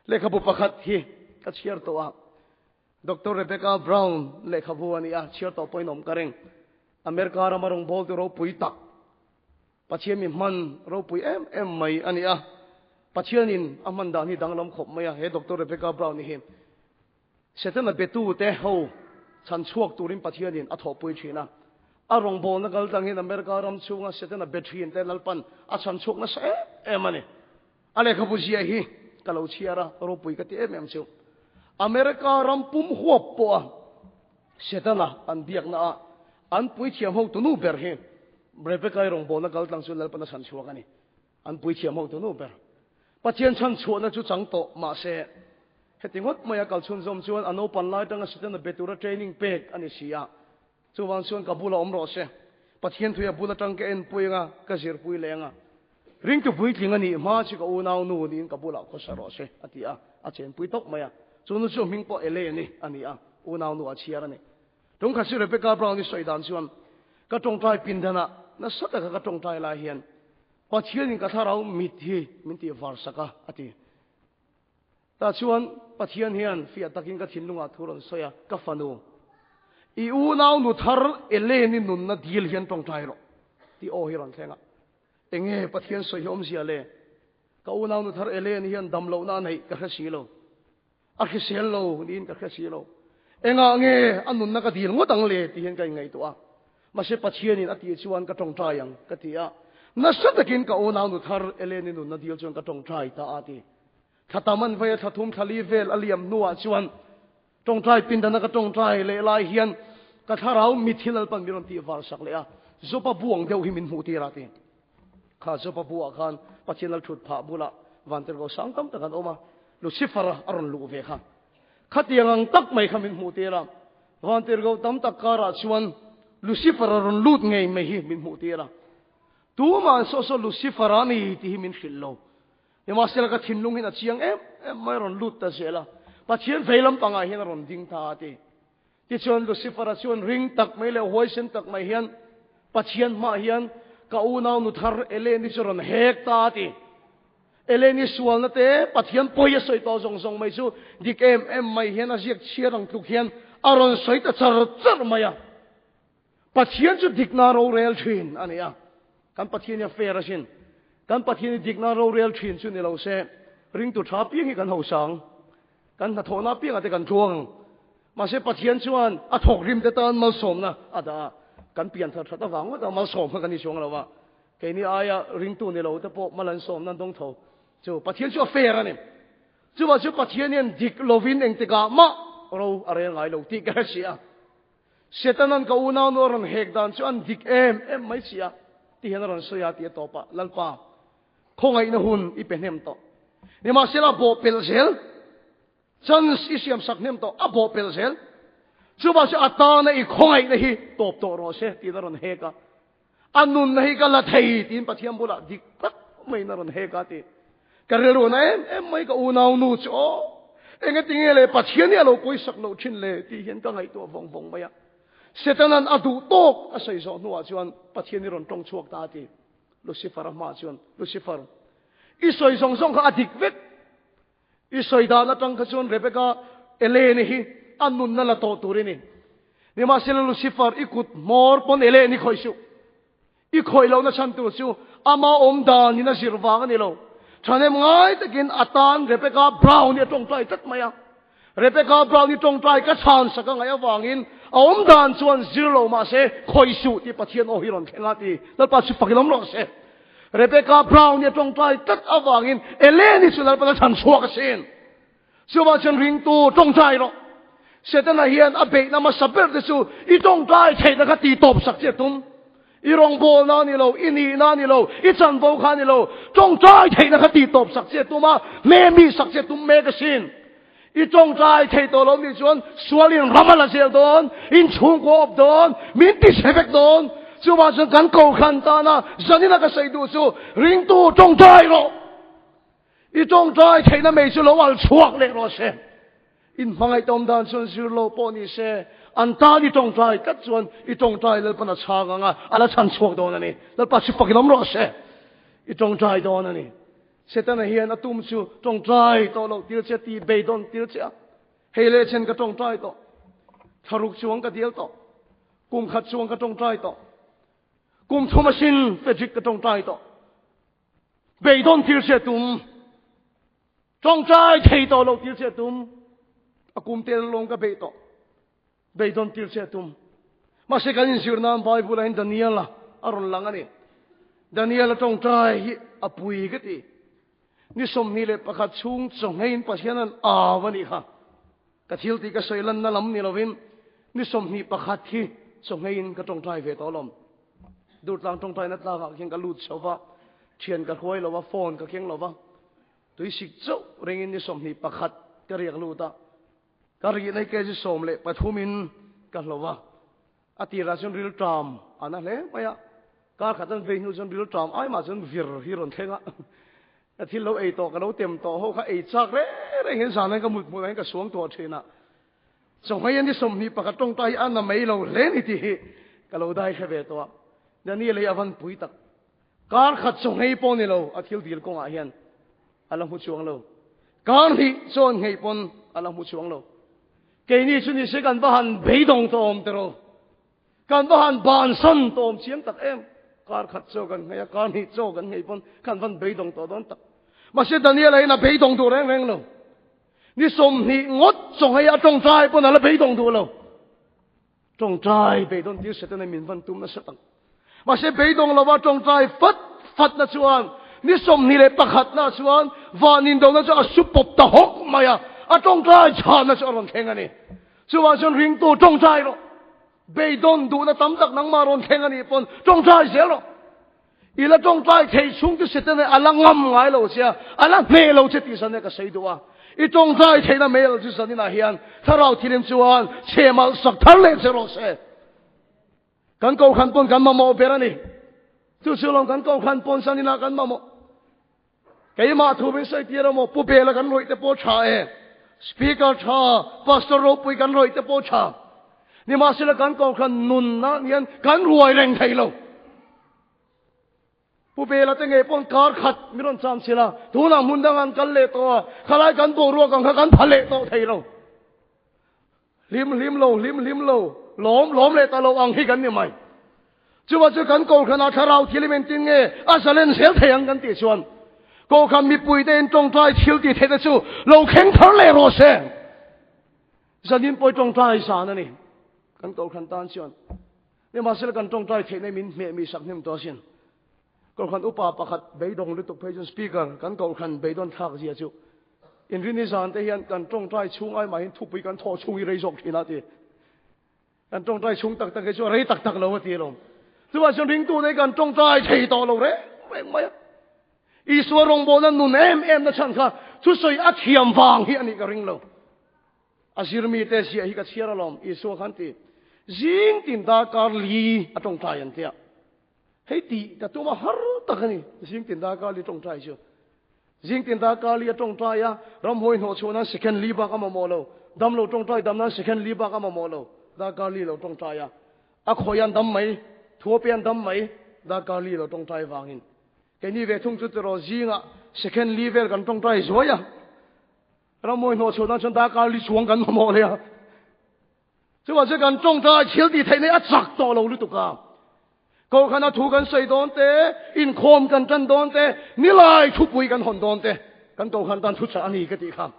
Lehkhabu pakhat hi ka chhiar tawh a, Doctor Rebecca Brown lehkhabu a ni a, chhiar tawh pawhin awm ka ring. America rama rawngbawltu ropui tak, Pathian mi hman ropui em em mai a ni a. Pathianin a hman dan hi danglam khawp mai a, he Doctor Rebecca Brown hi. Setana betute ho chhan chhuak turin Pathianin a thawhpui thin a. A rawngbawlna kal tangin America ram chhunga Setana be thin te Lalpan a chhan chhuak nasa em em a ni. A lehkhabu ziah hi ka lo chhiar a, ropui ka ti em em chu. America ram pum huap pawha Setana an biakna ah an puithiam ho tunu ber hi Rebecca-i rawngbawlna kal tlang chu Lalpan a chhan chhuak a ni. An puithiam ho tunu ber. Pathian chhan chhuahna chu chang tawh mahse heti ngawt maia kal chhunzawm chuan a naupan lai atanga Setana be tura training pek a ni si a. Chuvang chuan ka bula awm rawh se. Pathian thui a bul atang ka enpui anga ka zirpui leh anga. Ringtu puitling a nih hma chu ka unau nu niin ka bulah khawsa rawh se a ti a, a chenpui tawp mai a. Chu nu chu hming pawh Elaine a ni a, unau nu a chhiar a ni. Tungkhat chu Rebecca Brown-i sawi dan chuan, Ka tawngtai pindanah nasa taka ka tawngtai lai hian Pathianin ka thlarau mit hi min tih var sak a, a ti. Tah chuan Pathian hian fiah takin ka thinlungah thu rawn sawi a, Ka fanu, i unau nu thar Elaine-i nunna dil hian tawngtai rawh, tih aw hi rawn thleng a. Enge Pathian sawi hi awmzia le? Ka unau nu thar Elaine hian dam lohna a neih ka hre si lo. A hrisel lo niin ka hre si lo. Engah nge a nunna ka dil ngawt ang le tih hian ka inngaihtuah a. Mahse Pathianin a tih chuan ka tawngtai ang ka ti a. Nasa takin ka unau nu thar Elaine-i nunna dil chuan ka tawngtai ta a ti. Thla tam an vei a, thla thum thla li vel a liam hnuah chuan tawngtai pindana ka tawngtai leh lai hian ka thlarau mithi Lalpan min rawn tih var sak leh a, Jopa buang deuh hi min hmuh tir a ti. Kha Jopa buah khan Pathian lal thut phah bulah vantirhkoh sang tam tak an awm a, Lucifer-a a rawn luh ve kha. Khatiang ang tak mai kha min hmuh tir a, vantirhkoh tam tak karah chuan Lucifer-a rawn lut ngei mai hi min hmuh tir a. Tumah saw saw Lucifer-a ni tih hi min hrilh lo. Nimahsela ka thinlung hian a chiang em em mai a rawn lut ta zel a, Pathian vei lampangah hian a rawn ding ta a ti. Tichuan Lucifer-a chuan ring tak mai leh huaisen tak mai hian Pathian hmaah hian ka unau nu thar Eleni chu rawn hek ta a ti. Eleni sualna te Pathian pawi a sawi tawh zawng zawng mai chu dik em em mai hian a ziak chhiar ang tluk hian a rawn sawi ta char char mai a. Pathian chu dikna rorel thin a ni a, kan Pathian hi a fair asin. Kan Pathian hi dikna rorel thin chu ni lo se, ringtu tha apiang hi kan hosang, kan hnathawhna apiangah te kan tluang ang. Mahse Pathian chuan a thawk rim te tan malsawmna a dah a, kan pian that that avang ngawt a malsawm kha kan ni chuang lo a, keini aia ringtu ni lo te pawh mal an sawmna an dawng tho. Chu Pathian chu a fair a ni. Chuvah chu Pathian hian dik lovin engtikah mah ro a rel ngai lo tih ka hre si a. Setanan ka unau nu a rawn hek dan chu an dik em em mai si a, ti hian a rawn sawi a ti a tawp a, Lalpa, khawngaihna hun i pe hnem tawh. Nimahsela a bawh pelh zel, chance i siam sak hnem tawh, a bawh pelh zel. Chuvang chu a tana i khawngaihna hi tawp tawh rawh se tiin a rawn hek a. A nunna hi ka la thei tiin Pathian bulah dik tak maiin a rawn hek a ti. Ka rilru na em em mai ka unau nu chu aw, engatinge le Pathian hi a lo pawisak loh thin le tih hian ka ngaihtuah vawng vawng mai a. Setanan a duh tawk a sawi zawh hnuah chuan Pathian hi rawn tawng chhuak ta a ti. Lucifer a hmaah chuan, Lucifer, i sawi zawng zawng kha a dik vek. I sawi dan atang kha chuan Rebecca Eleni hi a nunna la tawh tur i ni. Nimahsela Lucifer i kut hmawr pawn Eleni khawih suh. I khawih lohna chhan tur chu ama awm dan in a zir vang a ni lo. Thahnem ngai takin a tan Rebecca Brown hi a tawngtai tlat mai a. Rebecca Brown hi tawngtai ka chhan sak a ngaih avangin a awm dan chuan zir lo mahse khawih suh tih Pathian aw hi rawn thleng a ti. Lalpa chu fak ilawm rawh se. Rebecca Brown hi a tawngtai tlat avangin Eleni chu Lalpan a chhan chhuak asin. Chuvang chuan ringtu tawngtai rawh. Setana hian a beihna hmasa ber te chu i tawngtai theihna kha ti tawp sak che a tum. I rawngbawlna a ni lo, i nihna a ni lo, i chanvo kha a ni lo, tawngtai theihna kha tihtawp sak che tum a, hme mi sak che tum mek asin. I tawngtai thei tawh lo nih chuan sualin ram a la zel dawn, in chhungkaw a awp dawn, min ti chhe vek dawn. Chuvang chuan kan kohhran tana zanina ka sawi duh chu ringtu tawngtai rawh. I tawngtai theihna mei chu lo al chhuak leh rawh se. In hmangaih tawm dan chuan zir lo pawh ni se, an tan i tawngtai tlat chuan i tawngtai Lalpan a chhang ang a, a la chhan chhuak dawn a ni. Lalpa chu fakin awm rawh se. I tawngtai dawn a ni. Setana hian a tum chu tawngtai tawh loh tir che ti beidawn tir che a. Hei leh chen ka tawngtai tawh. Thlaruk chuang ka dil tawh. Kum khat chuang ka tawngtai tawh. Kum thum asin Frederick ka tawngtai tawh. Beidawn tir che tum. Tawngtai thei tawh loh tir che tum. A kum tel lawng ka beih tawh. Beidawn tir che tum. Mahse kan inzir nan Bible ah hian Daniel-a a rawn lang a ni. Daniel-a tawngtai hi a pui ka ti. Ni 21 chhung chawngheiin Pathian an au a nih kha. Ka thil tih ka sawi lanna lam ni lovin ni 21 hi chawngheiin ka tawngtai ve tawh alawm. Durtlang tawngtaina tlakah khian ka lut chho va, thian ka hruai lo va, phone ka keng lo va, tuisik chauh ringin ni 21 ka riak lut a. Ka rihna hi kg 13 in ka hlo va, a tirah chuan rilṭam a na hle mai a, kar khat an vei hnu chuan rilṭam ai mah chuan vir hi rawn thleng a, ka thil lo ei tawh ka lo tem tawh ho kha ei chak reng reng hian zan hian ka mut hmunah hian ka suang tawh thin a, chawhmei a ni 21 tawngtai hi a na mai lo hle ni tih hi ka lo dai hre ve tawh a, Daniel hi a van pui tak, kar khat chawhmei pawh ni lo a thil dil kawngah hian a la hmu chuang lo. Kar hnih chuan nghei pawn a la hmu chuang lo. Keini chu nise kan va han beidawng tawh awm tiraw? Kan va han bansan tawh awm chiang tak em? Kar khat chaw kan nghei a, kar hnih chaw kan nghei pawn kan van beidawng tawh dawn tak. Mahse Daniel a in a beidawng duh reng reng lo. Ni 20 ngawt chaw nghei a tawngtai pawn a la beidawng duh lo. Tawngtai beidawn tir Setana min van tum nasa tak. Mahse beidawng lova tawngtai fat fatna chuan ni 21 na chuan van indona chu a su pawp ta hawk mai a, a tawngtai chhanna chu a rawn thleng a ni. Chuvang chuan ringtu tawngtai rawh. Beidawn duhna tam tak nangmah rawn thleng a nih pawn tawngtai zel rawh. I la tawngtai thei chhung chu Setana a la ngam ngai lo che a, a la hneh lo che tih zan ka sawi duh a. I tawngtai theihna mai lo chu zaninah hian Thlarau Thilim chuan chhe malh sak thar leh che rawh se. Kan kohhran pawn kan mamawh ber a ni. Chu chu lawm kan kohhran pawn zaninah kan mamawh. Keimah thu min sawi tir emaw Pu Bela kan rawih te pawh tha e. Speaker tha, Pastor ropui kan rawih te pawh tha. Nimahsela kan kohhran nunna hian kan ruai reng thei lo. Pu Bela te ngei pawn kar khat min rawn cham chilh a, tunah hmun dang an kal leh tawh a, khalai kan boruak ang kha kan pha leh tawh thei lo. Hlim hlim lo, hlim hlim lo, lawm lawm leh ta lo ang hi kan ni mai. Chuvang chu kan kohhranah thlarau thil i mentin nge a zalen zel thei ang kan tih chuan kohhran mipuite in tawngtai thil tih theihna chu lo thleng thar leh rawh se. Zanin pawi tawngtai zan a ni kan kohhran tan chuan. Nimahsela kan tawngtai theihna min hmeh mi sak hnem tawh asin. Kohhran upa pakhat beidawng lutuk phei chuan speaker kan kohhran beidawn thlak zia chu inrini zan te hian kan tawngtai chhung ai mahin thupui kan thawh chhung hi rei zawk thin a ti. Kan tawngtai chhung tak tak hi chu a rei tak tak lo a ti alawm. Chuvang chuan ringtu nei kan tawngtai thei tawh lo reng reng mai a. Isua rawngbawlna nun em em na chhan kha thusawi a thiam vang hi a nih ka ring lo. A zirmi te ziah hi ka chhiar alawm Isua khan ti. Zing tin darkar li a tawngtai an tia. Hei tih ka tum a har tak a ni. Zing tin darkar li tawngtai chu. Zing tin darkar li a tawngtai a, ramhawi hnawh chhuah nan second li bak a mamawh lo. Dam lo tawngtai dam nan second li bak a mamawh lo. Darkar li lo tawngtai a. A khawi an dam mai, thuapi an dam mai, darkar li lo tawngtai vangin. Keini ve thung chu tiraw zingah second li vel kan tawngtai zuai a. Ramhawi hnawh chhuah nan chuan darkar li chuang kan mamawh leh a. Chuvang chuan kan tawngtai thil tih theih nei a chak tawh lo lutuk a. Kohhrana thu kan sawi dawn te, inkhawm kan tan dawn te, nilai thupui kan hawn dawn te, kan kohhran tan thuchah a ni ka tih kha.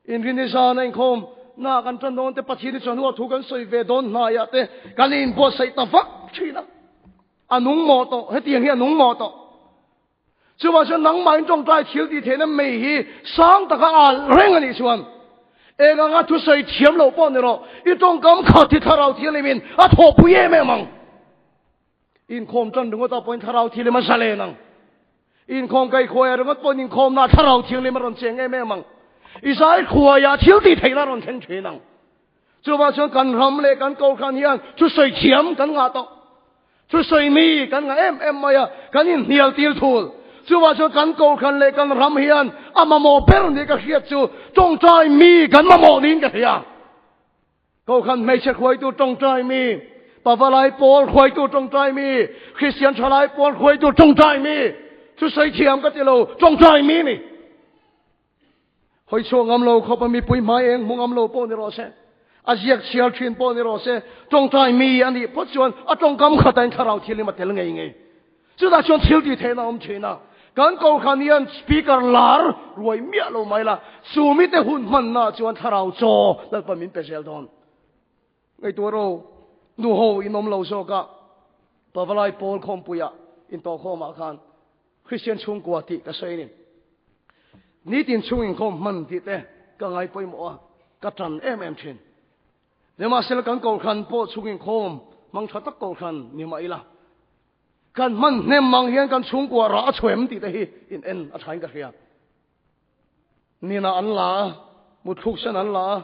Inrini zana inkhawm na kan tan dawn te, Pathian hi chuan hnuah thu kan sawi ve dawn hnaiah te, kan inbuatsaih ta vak thin a. A nung mawh tawh, hetiang hi a nung mawh tawh. Chuvang chuan nangmahin tawngtai thil tih theihna mei hi sang taka al reng a nih chuan eng anga thusawi thiam loh pawh ni rawh, i tawngkam khat hi thlarau thianghlimin a thawhpui em em ang. Inkhawm tan ringawt ah pawhin Thlarau Thianghlim a zalen ang. Inkhawm kai khuaia ringawt pawhin inkhawmna Thlarau Thianghlim a rawn cheng em em ang. I zai khuaia thil tih theihna a rawn thleng thin ang. Chuvang chuan kan ram leh kan kohhran hian thusawi thiam kan ngah tawh. Thusawi mi kan ngah em em mai a, kan inhnial tir thul. Chuvang chuan kan kohhran leh kan ram hian a mamawh ber nih ka hriat chu tawngtai mi kan mamawh niin ka hria. Kohhran hmeichhe hruaitu tawngtai mi, pavalai pawl hruaitu tawngtai mi, Kristian thalai pawl hruaitu tawngtai mi, thusawi thiam ka ti lo, tawngtai mi ni. Hawi chhuak ngam lo khawp a mipui hmai eng hmu ngam lo pawh ni rawh se, a ziak chhiar thin pawh ni rawh se, tawngtai mi a nih phawt chuan a tawngkam khatain thlarau thianghlim a tel ngei ngei. Chutah chuan thil tih theihna a awm thin a, kan kohhran hian speaker lar ruai miah lo mai la, chu mite hun hmanna chuan thlarau chaw Lalpa min pe zel dawn. Ngaihtuah ro, nu ho in awm lo zawk a, Pavalai Pawl khawmpuia intawhkhawmah khan Kristian chhungkua tih ka sawi a ni. Nitin chhung inkhawm hman tih te ka ngai pawimawh a, ka tan em em thin. Nimahsela kan kohhran pawh chhung inkhawm hmang tha tak kohhran ni mah ila, kan hman hnem mang hian kan chhungkua rah a chhuem tih te hi in en a thain ka hria. Nina an la a, mutthluk sen an la a,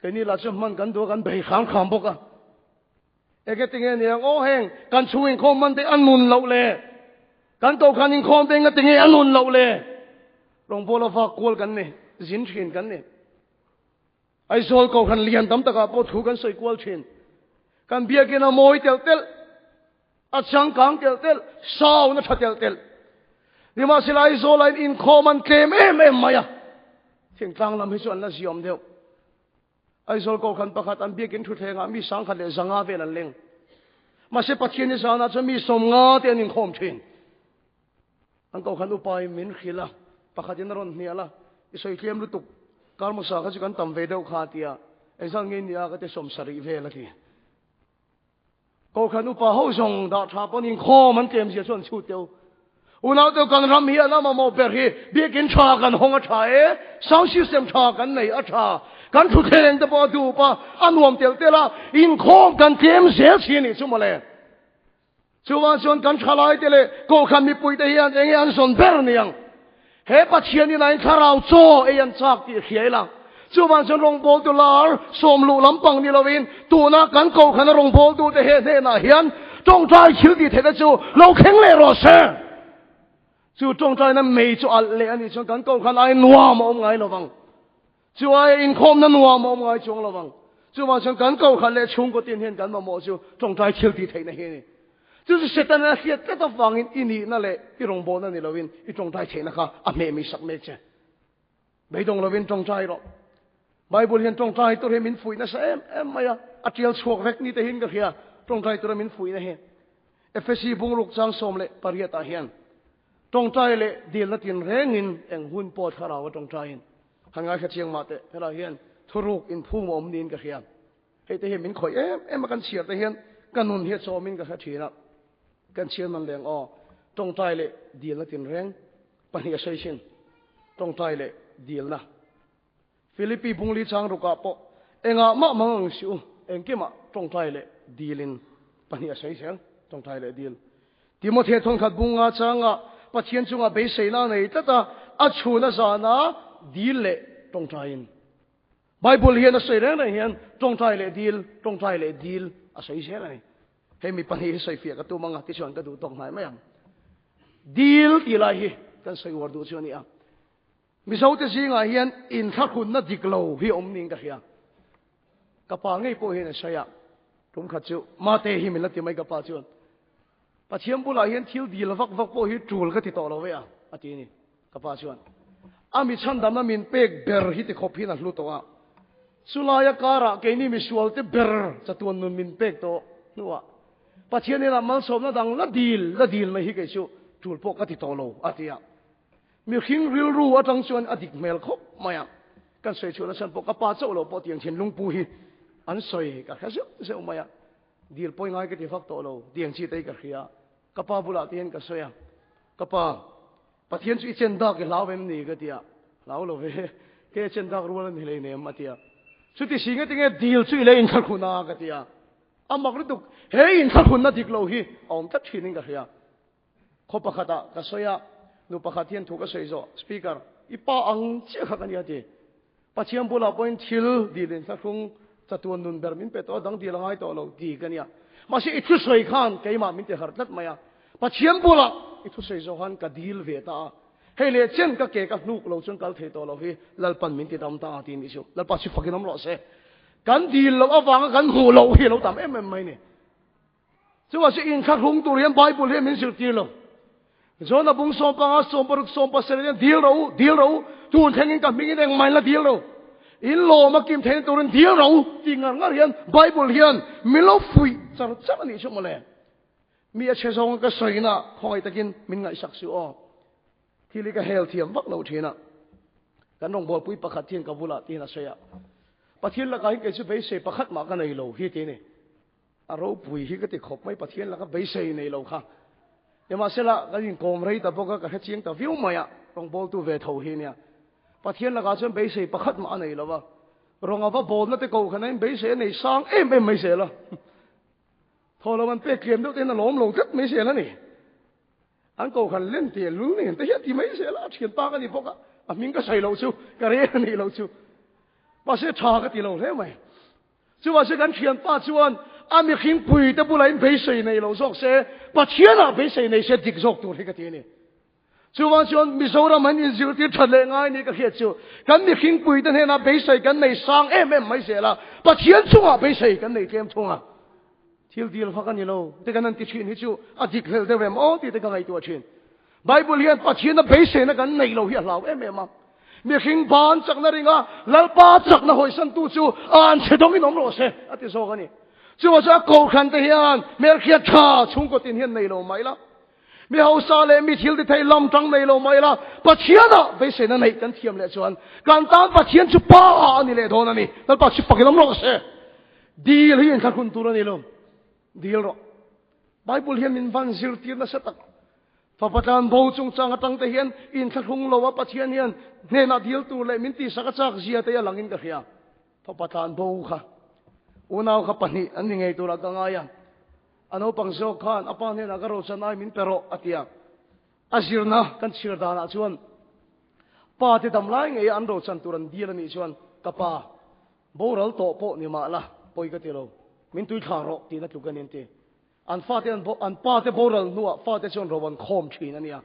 keini lah chu hman kan duh a, kan bei hram hram bawk a. Enge tinge niang aw heng kan chhung inkhawm man te a nun loh le, kan kohhran inkhawm te enga tinge a nun loh le. Rawngbawla vak kual kan ni, zin thin kan ni. Aizawl kohhran lian tam takah pawh thu kan sawi kual thin. Kan biakin a mawi telh telh, a changkang telh telh, sound a tha telh telh. Nimahsela Aizawl ah inkhawm an tlem em em mai a, thingtlang lam hi chu an la ziawm deuh. Aizawl kohhran pakhat an biakin thutthlengah mi 10,000 leh 500 vel an leng. Mahse Pathian ni zanah chuan mi 50 te an inkhawm thin. An kohhran upain min hrilh a, pakhatin a rawn hnial a, I sawi tlem lutuk, kar hmasa kha chu kan tam ve deuh kha a ti a, engzat nge nia ka ti 70 vel a ti. Kohhran upa ho zawng dah tha pawn inkhawm an tlem zia chu an chhut deuh. Unau deuh kan ram hian a mamawh ber hi biakin tha kan hawng a tha e, sound system tha kan nei a tha, kan thutthleng te pawh a dup a, a nuam telh telh a, inkhawm kan tlem zel si a nih chu mawle. Chuvang chuan kan thalaite leh kohhran mipuite hian enge an zawn ber niang? He Pathian in a in thlarau chaw ei an chak tih hria ila. Chuvang chuan rawngbawltu lar sawmluh lampang ni lovin tuna kan kohhrana rawngbawltute he hnenah hian tawngtai thil tih theihna chu lo thleng leh rawh se. Chu tawngtaina mei chu alh leh a nih chuan kan kohhran ai nuam a awm ngai lovang. Chu aia inkhawmna nuam a awm ngai chuang lo vang. Chuvang chuan kan kohhran leh chhungkaw tin hian kan mamawh chu tawngtai thil tih theihna hi a ni. Chu chu Setana a hriat tlat avangin i nihna leh i rawngbawlna ni lovin i tawngtai theihna kha a hmeh mi sak mek che. Beidawng lovin tawngtai rawh. Bible hian tawngtai tur hi min fuih nasa em em mai a, a tial chhuak vek ni te hian ka hria tawngtai tura min fuihna hi. Efesi bungruk chang 18 ah hian tawngtai leh dilna tinrengin eng hun pawh thlarau a tawngtaiin Han ngaithla chiang mah teh, helai hian thuruk inphum a awm niin ka hria. Hei te hi min khawih em em a kan chhiar te hian ka nun hi a chawmin ka hre thin a. Kan chhiar man leng aw, tawngtai leh dilna tinreng pahnih a sawi thin. Tawngtai leh dilna. Philippi bungli chang rukah pawh engah mah mang ang si u, engkimah tawngtai leh dilin pahnih a sawi zel, tawngtai leh dil. Timothea thawnkhat bunga changa Pathian chunga beiseina a nei tlat a, a chhun a zana dil leh tawngtaiin. Bible hian a sawi reng reng hian tawngtai leh dil, tawngtai leh dil a sawi zel a ni. Hei mi pahnih hi sawi fiah ka tum anga tichuan ka duh tawk hnai mai ang. Dil tih lai hi kan sawi uar duh chu a ni a. Mizote zingah hian inthlahrunna dik lo hi awm niin ka hria. Ka pa ngei pawh hian a sawi a, tum khat chu Mate hi min la ti mai ka pa chuan. Pathian bulah hian thil dil vak vak pawh hi tul ka ti tawh lo ve a, a ti a ni ka pa chuan. A mi chhandamna min pek ber hi ti khawp hian a hlu tawh a. Chulaia karah keini misualte ber chatuan nun min pek tawh hnuah Pathian inah malsawmna dang la dil la dil mai hi kei chu tul pawh ka ti tawh lo, a ti a. Mihring rilru atang chuan a dik hmel khawp mai a, kan sawi chhuahna chhan pawh ka pa chauh lo pawh tiang thinlung pu hi an sawi ka hre zeuh zeuh mai a, dil pawi ngai ka ti vak tawh lo tiang chi te hi ka hria, ka pa bulah te hian ka sawi a, ka pa Pathian chu i chen dak i hlau em ni ka ti a, hlau lo ve, ke chen dak rual a ni hlei nem a ti a, chuti si nge tinge dil chu i lei inthlahrun a ka ti a. A mak lutuk, he inthlahrunna dik lo hi a awm tlat thin in ka hria. Khaw pakhat ah ka sawi a, nu pakhat hian thu ka sawi zawh, Speaker, i pa ang chiah kha ka nia ti. Pathian bulah pawhin thil dil inthlahrung chatuan nun ber min pe tawh a, dang dil a ngai tawh lo ti ka nia. Mahse i thusawi khan keimah min ti harh tlat mai a, Pathian bulah i thusawi zawh khan ka dil ve ta a, hei leh chen ka ke ka hnuk lo chuan kal thei tawh lo hi Lalpan min ti dam ta a ti nih chu. Lalpa chu fakin awm rawh se. Kan dil loh avanga kan hmuh loh hi a lo tam em em mai ni. Chuvah chu inthlahrung tur hian Bible hian min zirtir lo. John a bung 15, 60, 17 hian dil rawh u, dil rawh u, tun thlengin ka hmingin engmah in la dil lo. In lawm a kim theihna turin dil rawh u tih ngar ngar hian Bible hian min lo fuih char char a nih chu mawle. Mi a chhe zawnga ka sawina khawngaih takin min ngaihsak suh aw. Thil hi ka hel thiam vak lo thin a. Kan rawngbawlpui pakhat hian ka bulah tiin a sawi a. Pathian lakah hian kei chu beisei pakhat mah ka nei lo hi ti a ni. A ropui hi ka ti khawp mai Pathian laka beisei nei lo kha. Nimahsela kan inkawm rei ta bawk a, ka hrechiang ta viau mai a, rawngbawltu ve tho hi nia. Pathian lakah chuan beisei pakhat mah a nei lo va, rawng a va bawlna te ko khan a inbeisei a nei sang em em mai zel a. Thaw lo an pek tlem deuh te hian a lawm lo tlat mai zel a ni. An ko khan len te lul nen te hian ti mai zel a, a thian pa ka ni bawk a, a hming ka sawi loh chu, ka rel a nih loh chu. Mahse tha ka ti lo hle mai. Chuvah kan thianpa chuan a mihring puite bulah in beisei nei lo zawk se, Pathianah beisei nei se dik zawk tur hi ka ti a ni. Chuvang chuan Mizoram an inzirtir that leh ngai ni ka hriat chu kan mihring puite hnenah beisei kan nei sang em em mai zel a, Pathian chungah beisei kan nei tlem thung a. Thil dil vak a ni lo te kan han ti thin hi chu a dik hlel deuh em aw tih te ka ngaihtuah thin. Bible hian Pathiana beiseina kan neih lo hi a hlau em em a. Mihring ban chakna ringa Lalpa chakna hawisantu chu an chhe dawngin awm rawh se a ti zawk a ni. Chuvang chuan a kohhran te hian hmelhriat tha chhungkaw tin hian nei lo mai la. Mi hausa leh mi thil ti thei lam tang nei lo mai la. Pathiana beiseina neih kan thiam leh chuan kan tan Pathian chu Pa a ni leh dawn a ni. Lalpa chu fakin awm rawh se. Dil hi inthlahrun tur a ni lo. Dil rawh. Bible hian min van zirtir nasa tak. Fapa tlan bo chungchang atang te hian inthlahrung lo a Pathian hian hnenah dil tur leh min tihsak a chak zia te a langin ka hria. Fapa tlan bo kha unau kha pahnih an ni ngei turah ka ngai a. A naupang zawk khan a pa hnenah ka rochan ai min pe rawh a ti a. A zirna kan chhiar danah chuan pa te dam lai ngei a an rochan tur an dil a nih chuan ka pa Boral tawh pawh ni mah la, pawi ka ti lo. Min tui thla rawh tihna tluk a ni an ti. An fate an an pate boral hnuah fate chuan ro an khawm thin a nia.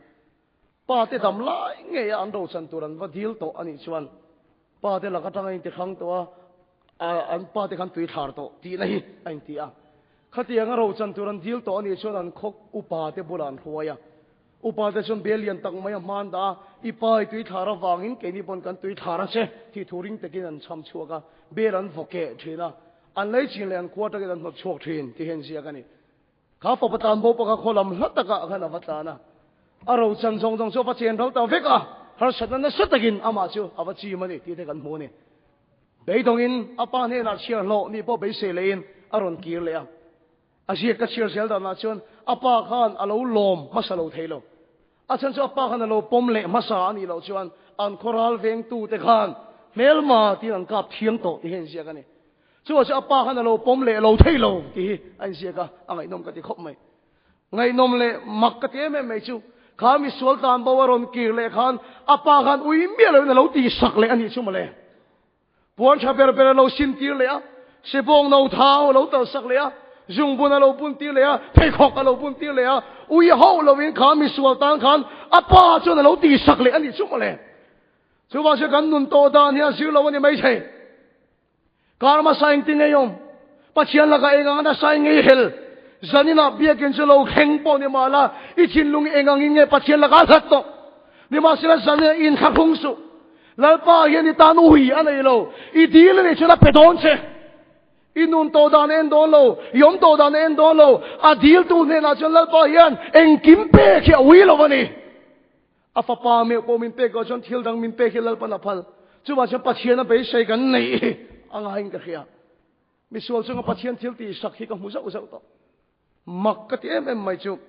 Pate dam lai ngeia an rochan tur an va dil tawh a nih chuan pate lak atanga intihrang tawh a, an pate khan tui thlar tawh tihna hi a inti a. Khatianga rochan tur an dil tawh a nih chuan an khaw upate bulah an hruai a. Upa te chuan bel lian tak mai a hman dah a, i pa i tui thlar avangin keini pawn kan tui thlar a che tih thu ring takin an chham chhuak a, bel an vaw keh thin a, an lei chin leh an khua takin an hnawt chhuak thin tih hi an ziak a ni. Kha fapa tlan bo pawh kha khaw lam hla takah khan a va tlan a, a rochan zawng zawng chu a va chen ral ta vek a, harsatna nasa takin amah chu a va chim a ni tih te kan hmu a ni. Beidawngin a pa hnenah chhiar hlawh nih pawh beisei lehin a rawn kir leh a. A ziak ka chhiar zel danah chuan a pa khan a lo lawm hmasa lo thei lo. A chhan chu a pa khan a lo pawm leh hmasa a nih loh chuan an khawral vengtute khan hmelma tiin an kap thiang tawh tih hi a inziak a ni. Chuvah chuan a pa khan a lo pawm leh lo thei lo tih hi a inziak a, a ngaihnawm ka ti khawp mai. Ngaihnawm leh mak ka ti em em mai chu kha misual tlan bo a rawn kir leh khan a pa khan ui miah loin a lo tihsak leh a nih chu mawle. Puan tha ber ber a lo sin tir leh a, sebawng no thau a lo tal sak leh a, zungbun a lo bun tir leh a, pheikhawk a lo bun tir leh a, ui hauh loin kha misual tan khan a pa chuan a lo tih sak leh a nih chu mawle. Chuvang chuan kan nun tawh dan hi a zir lo a ni maithei. Karma saing ti ngei awm, Pathian lakah eng ang nasa in ngei hel, zaninah biakin chu lo thleng pawh ni mah la, i thinlung eng angin nge Pathian lakah a hlat tawh. Nimahsela zaninah inthlahrung suh. Lalpa hian i tan ui a nei lo, i dil a nih chuan a pe dawn che. I nun tawh dan a en dawn lo, i awm tawh dan a en dawn lo, a diltu hnenah chuan Lalpa hian engkim pek hi a ui lo a ni. A fapa meuh pawh min pek loh chuan thil dang min pek hi Lalpan a phal. Chuvang chuan Pathian a beisei kan neih hi a ngaiin ka hria. Misual chunga Pathian thil tih sak hi ka hmu zauh zauh tawh. Mak ka ti em em mai chu.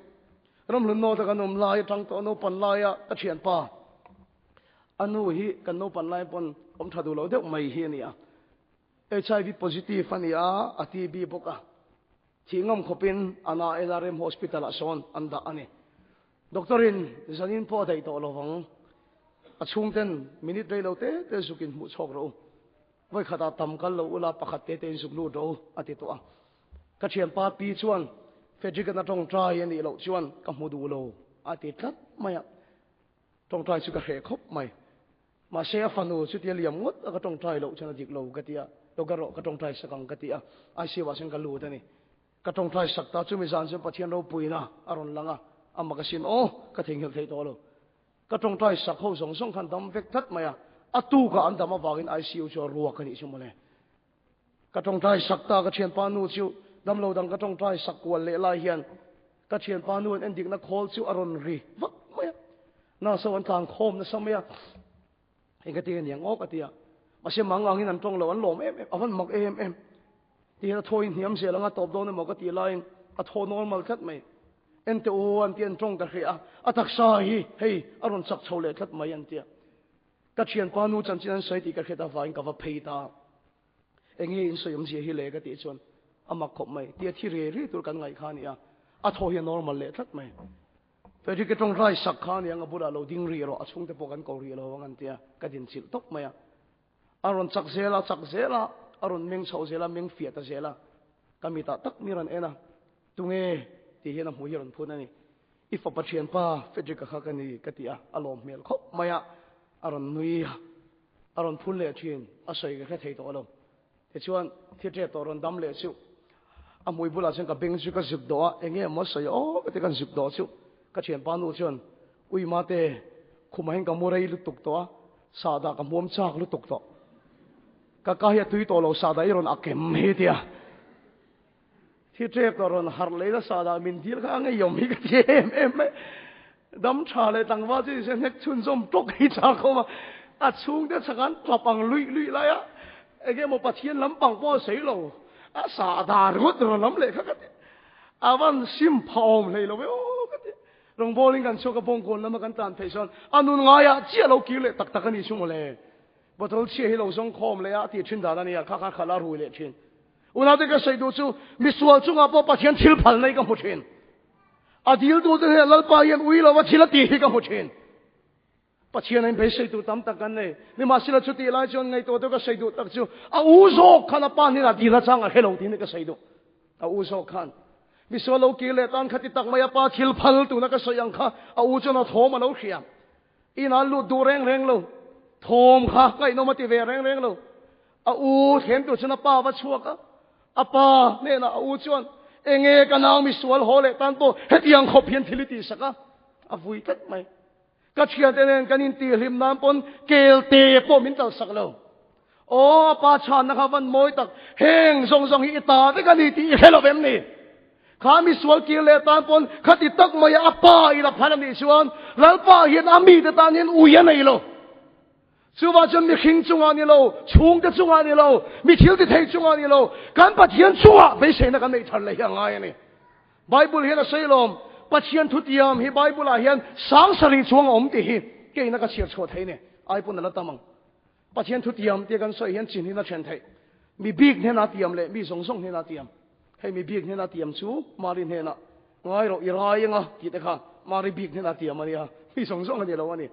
Ramhlun nawta kan awm lai atang tawh naupan laia ka thianpa a nu hi kan naupan lai pawn awm tha duh lo deuh mai hi a ni a. HIV positive a ni a, a TB bawk a. Thih ngam khawpin ana LRM Hospital ah sawn an dah a ni. Doctor in zanin pawh a daih tawh lovang. A chhungten minute rei lo te te zukin hmuh chhawk rawh u. Vawi khatah tam kal lo ula pakhat te te in zuk lut rawh u a ti tawh a. Ka thianpa pi chuan Frederick an a tawngtai a nih loh chuan ka hmu duh lo a ti tlat mai a. Tawngtai chu ka hreh khawp mai. Mahse a fanu chutia liam ngawt a ka tawngtai loh chuan a dik lo ka ti a, lo ka rawh ka tawngtai sak ang ka ti a, ICU ah chuan ka lut a ni. Ka tawngtai sak ta chumi zan chuan Pathian ropuina a rawn lang a, a mak asin aw ka theihnghilh theih tawh lo. Ka tawngtai sak ho zawng zawng khan dam vek tlat mai a, a tukah an dam avangin ICU chu a ruak a nih chu mawle. Ka tawngtai sak ta ka thianpa nu chu damlo dang ka tawngtai sak kual leh lai hian ka thianpa nu an endikna khawl chu a rawn ri vak mai a. Nurse ho an tlan khawm nasa mai a. Eng ka ti aniang aw ka ti a. Mahse mang angin an tawng lo an lawm em em a van mak em em. Ti hian a thaw in hniam zel anga tawp dawn emaw ka tih laiin a thaw normal tlat mai. Ente u an ti an tawng ka hria a. A taksa hi hei a rawn chak chho leh tlat mai an ti a. Ka thianpa nu chanchin an sawi tih ka hriat avangin ka va phei ta. Enge in sawi awmzia hi le ka tih chuan a mak khawp mai. Tia thi ri ri tur kan ngaih kha a ni a, a thaw hi a normal leh tlat mai. Frederick a tawng rai sak kha a ni ang, a bulah lo ding rih rawh, a chhungte pawh kan ko rih lo ang an ti a, ka din chilh tawp mai a. A rawn chak zel a, chak zel a, a rawn meng chho zel a, meng fiah ta zel a. Ka mitah tak mi rawn en a, tunge tih hian a hmui hi a rawn phun a ni. I fapa thianpa Frederick-a kha ka ni ka ti a, a lawm hmel khawp mai a, a rawn nui a, a rawn phun leh thin, a sawi ka hre thei tawh lo. Tichuan, thi ṭep tawh rawn dam leh chu a hmui bulah chuan ka beng chu ka zip dawh a, eng nge maw sawi aw ka ti kan zip dawh chu ka thianpa nu chuan Ui mate, khumah hian ka mu rei lutuk tawh a, sahdah ka hmuam chak lutuk tawh. Ka ka hi a tui tawh lo, sahdah i rawn a kem hi tia. Thi ṭep ka rawn harh leh nasa dah min dil kha a ngeiawm hi ka ti em em mai. Dam ṭha leh tlangval chu nise hnek chhunzawm tawk hi chak awm a, a chhungte chhak an tlap ang luih luih lai a, enge maw Pathian lampang pawh a sawi lo, a sah dar ngawt rawn lam leh kha ka ti. A van sim phah awm hlei lo e aw ka ti. Rawngbawlin kan chhuak a bawngkawn lama kan tlan theih chuan a nun ngaiah chiah lo kir leh tak tak a ni chu mawle. Bottle chhia hi lo zawng khawm leh a, a tih ṭhin dan a nia, kha kha khalh a rui leh ṭhin. Unaute ka sawi duh chu misual chungah pawh Pathian thil phal nei ka hmu thin. A dil duhte hian Lalpa hian ui lova thil a tih hi ka hmu thin. Pathian in beisei tur tam tak kan nei. Nimahsela chutih lai chuan ngaihtuah deuh ka sawi duh tak chu a u zawk khan a pa hnenah dil achang a hrelo tiin ka sawi duh. A u zawk khan misual lo kir leh tan khati tak mai a pa thil phal tuna ka sawi ang kha a u chuan a thawm a lo hria. Inah lut duh reng reng lo. Thawm kha ngaihnawm a ti ve reng reng lo. A u thlem tur chuan a pa va chhuak a, a pa hnenah a u chuan, Enge ka nau misual haw leh tan pawh hetiang khawp hian thil i tihsak a, a vui tlat mai. Ka thiante nen kan intihhlim nan pawn kelte pawh min talsak lo. Aw, a pa chhanna kha van mawi tak, heng zawng zawng hi i ta vek a ni tih i hre lo em ni? Kha misual kir leh tan pawn khati tak maia a pa i la phal a nih chuan Lalpa hian a mite tan hian ui a nei lo. Chuvah chuan mihring chungah ni lo, chhungte chungah ni lo, mi thil ti thei chungah ni lo, kan Pathian chungah beiseina kan neih thar leh hi a ngai a ni. Bible hian a sawi lawm, Pathian thutiam hi Bible ah hian sang sarih chuang a awm tih hi keina ka chhiar chhuah thei ni, ai pawn a la tam ang. Pathian thutiam tia kan sawi hian chin hin a then theih. Mi bik hnena tiam leh mi zawng zawng hnena tiam. Hei mi bik hnena tiam chu Mari hnena ngai rawh i rai anga tih te kha Mari bik hnena tiam a nia, mi zawng zawng a ni lo a ni.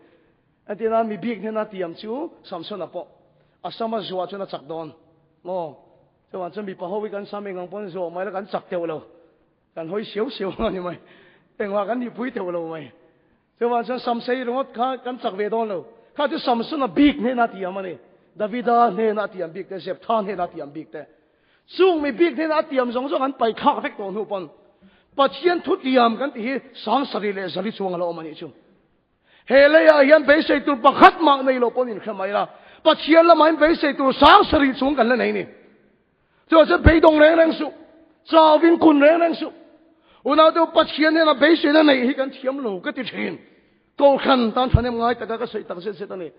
Entirnan mi bik hnena tiam chu Samsona pawh a sam a zuah chuan a chak dawn maw? Chuvang chuan mipa ho hi kan sam engang pawn zuah mai la kan chak teuh lo, kan hawi siau siau ang a ni mai, engmah kan nihpui teuh lo mai. Chuvang chuan sam sei ringawt kha kan chak ve dawn lo. Kha chu Samsona bik hnena tiam a ni, Davida hnena tiam bik te, Zeptha hnena tiam bik te. Chung mi bik hnena a tiam zawng zawng an paih thlak vek tawh hnu pawn Pathian thu tiam kan tih hi 70 le chuang a la awm a nih chu. He leiah hian beisei tur pakhat mah nei lo pawn inhre mai la, Pathian lamah hian beisei tur 70 chung kan la nei ni. Chuvang chuan beidawng reng reng suh, chauvin kun reng reng suh. Unaute Pathian hian a beiseina neih hi kan thiam lo ka ti thin. Kohhran tan thahnem ngai taka ka sawi tak zet zet a ni.